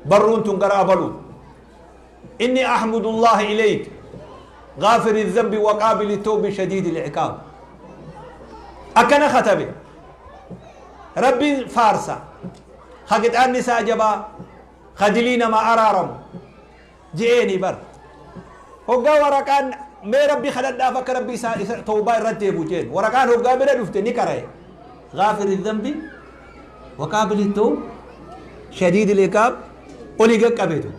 برون تنقر أبلو إني أحمد الله إليك غافر الذنب وقابل التوب شديد العقاب. أكن ختبه ربي فارسا خقت النساء جبا خدلين ما أرارم جئني بر هقا ورقان ما ربي خلد دافك ربي توبة رتب وجين ورقان هقا بلا دفتني كره غافر الذنب وقابل التوب شديد العقاب ولي قبيته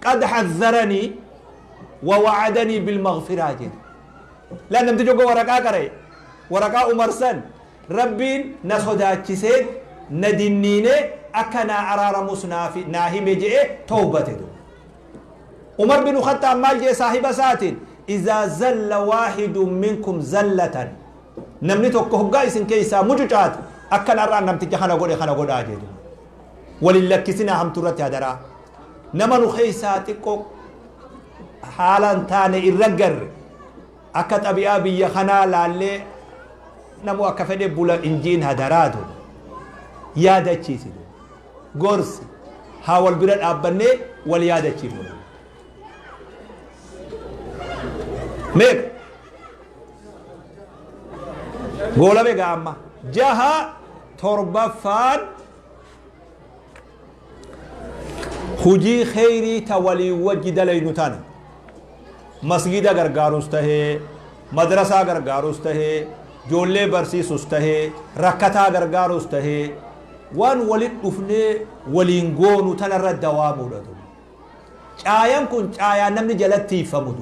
قد حذرني ووعدني بالمغفرة جد. لأن نمتجو ورقا كره ورقا أمرسن ربي نصداتشسين ندينيني أكنا أرار مسنافي ناهي مجئ توبته. عمر بن الخطاب مال جي صاحب ساتين إذا زل واحد منكم زلة نمني توكو هقا إسن كيسا مجوجات أكنا أرار نمتجي خنا قولي خنا قول آجيدو وللكسنا هم ترتي هدرا نمنو خيسا تكو حالا تاني إرقر أكت أبي أبي يخنا لالي نمو أكفني بولا إنجين هدرادو يادا تشيسي غورس هاول برد أبني واليادا تشيسي ميك قولا بيقى أما جها تربفان خجي خيري تولي وجد لينتان مسجد غرغاروس تهي مدرسة غرغاروس تهي جولي برسيسوس تهي ركتا غرغاروس تهي وان ولد دفني ولينغونو تنر الدوام ولدو caayan kun caayaa namni jalatti hiifamu.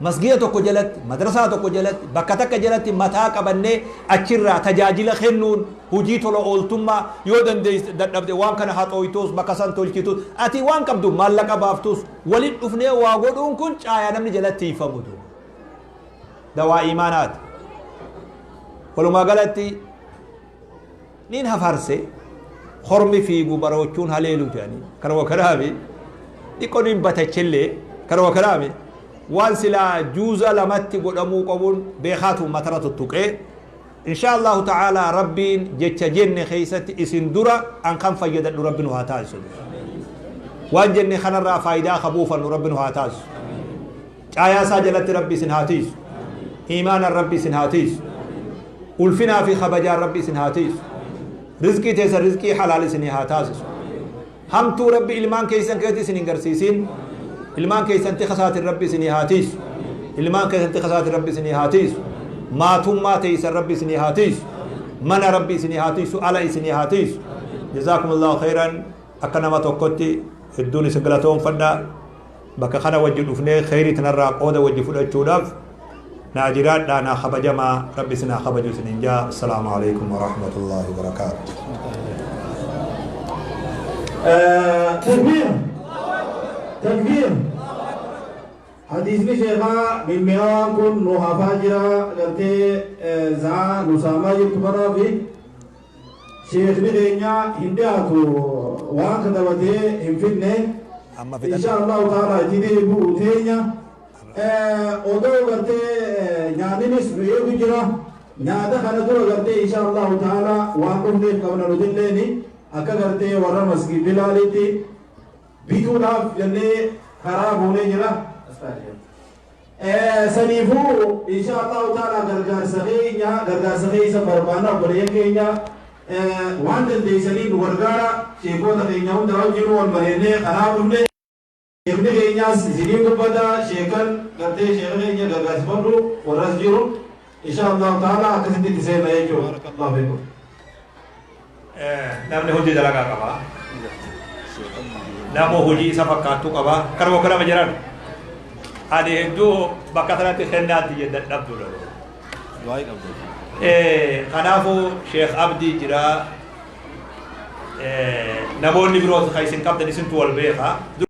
Masgiida tokko jalatti, madrasaa tokko jalatti, bakka takka jalatti mataa qabannee achirraa tajaajila kennuun hojii tola ooltummaa yoo dandeesse dadhabde waan kana haxooytuus bakka san tolchitus ati waan qabdu maallaqa baaftus waliin dhufnee waa godhuun kun caayaa namni jalatti hiifamu. Dawaa imaanaati. Walumaa galatti niin hafarse hormi fiigu baroochuun haleelu jedhanii kanuma kanaafi xiqqoo niin batachillee kanuma kanaafi waan silaa juuza lamatti godhamuu qabuun beekaatu matara tuttuqee insha allahu ta'ala rabbiin jecha jenne keeysatti isin dura an kan fayyadadhu rabbi nu haa taasisu waan jenne kanarraa faayidaa kabuufannu rabbi nu haa taasisu caayaa isaa jalatti rabbi isin haa tiisu iimaanan rabbi isin haa tiisu. Ulfinaa fi kabajaan Rabbi isin haa tiisu. Rizqii teessan rizqii halaal isinii haa taasisu. Hamtuu Rabbi ilmaan keessan keessatti isin hin garsiisin. Ilmaan keessan tikasaatiin Rabbi isinii haa tiisu. Ilmaan keessan tikasaatiin Rabbi isinii haa tiisu. Maatummaa teessan Rabbi isinii haa tiisu. Mana Rabbi isinii haa tiisu, ala isinii haa tiisu. Jazaakumullahu khayran. Akka nama tokkotti hedduun isin galatoonfadha. Bakka kana wajji dhufnee khayrii tanarraa qooda wajji fudhachuudhaaf naa jiraadhaa, naa kabajamaa. Rabbi isin haa kabaju isinin jaa. Assalaamu alaikum warahmatullahi wabarakaatu. Takbiir! Takbiir! Hadiisni sheekaa mimmi'aawaan kun nu hafaa jira, gartee za'aa nu saamaa jirtu kanaa fi sheekni keenya hin dhiyaatu, waan katabatee hin fidne. Amma fixadhu. Insha Allahu ta'ala itti deebi'u teenya. Odoo gartee nyaanninis nu eegu jira. Nyaata kana dura gartee insha Allahu ta'ala waan dhufneef qabna nutilleeni, akka gartee warra masgid Bilaalitti bituudhaaf jennee karaa buunee jira. Saniifuu insha Allahu ta'ala gargaarsa keenya, gargaarsa keessa barbaanna. Obboleeyyan keenya, waan dandeessanii nu gargaara. Sheekota keenya hunda wajjin wal bareennee karaa dhufne. Sheekni keenyaas isinii dubbata. Sheekan gartee sheeka keenya gargaarsifadhu, warras jiru insha Allahu ta'ala akkasitti itti seenna jechuudha. Barakallahu fiikum. Namni hundi dalagaa qaba. Nama hojii isa fakkaattu qaba. Kanuma kanama jiran. Ani hedduu bakka kanatti kennaatti dadhabdudha. Kanaafuu Sheekh Abdii jira. Namoonni biroos kan isin qabdan isintu wal beeka.